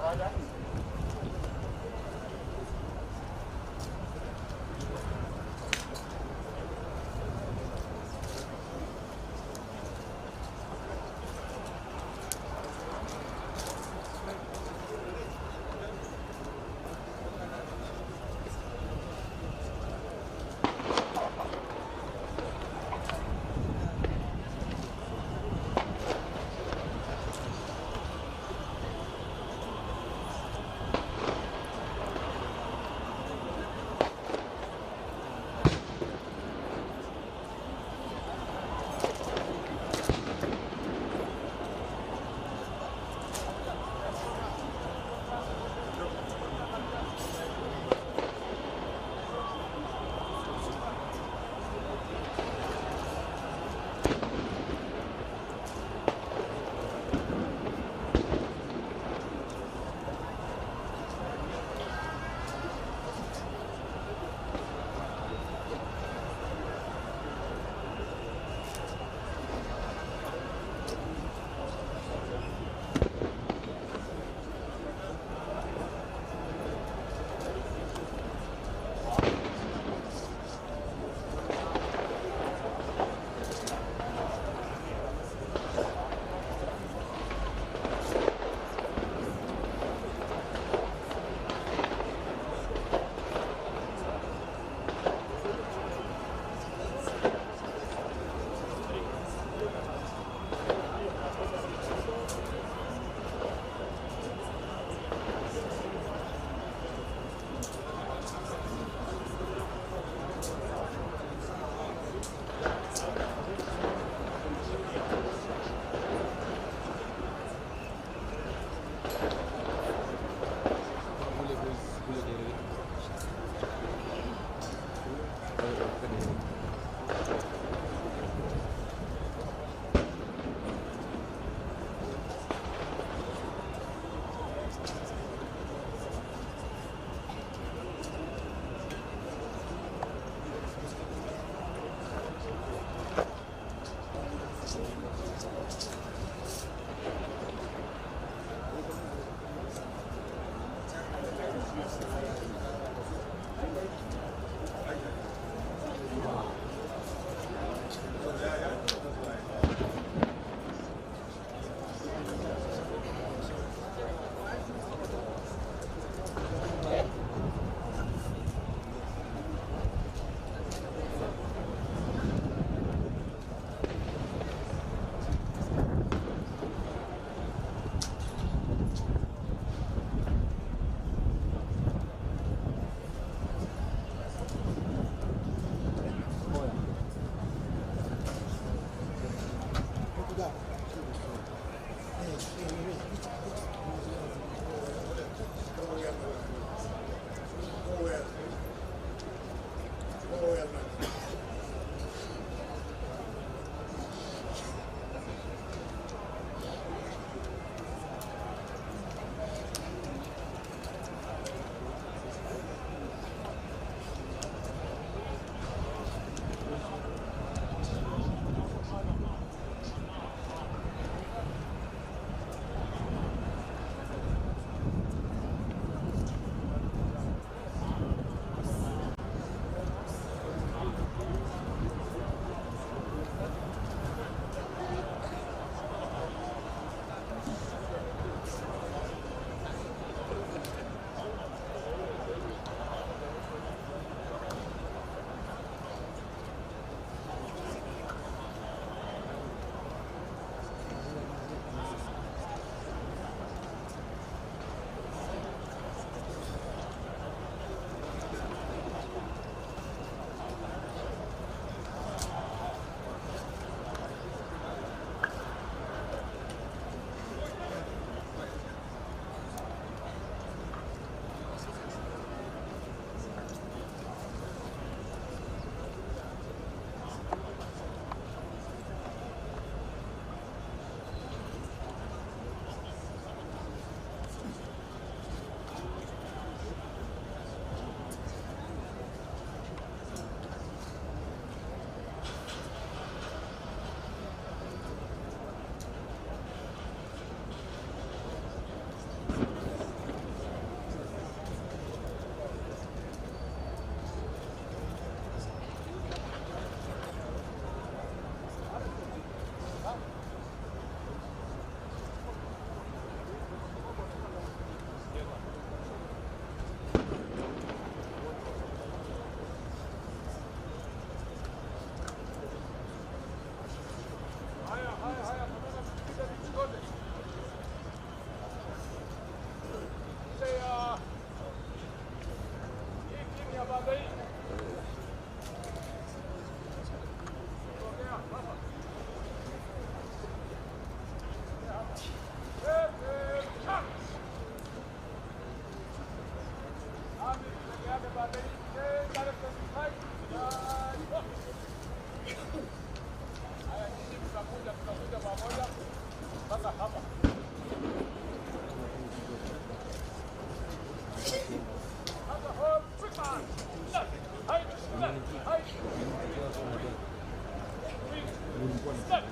Step.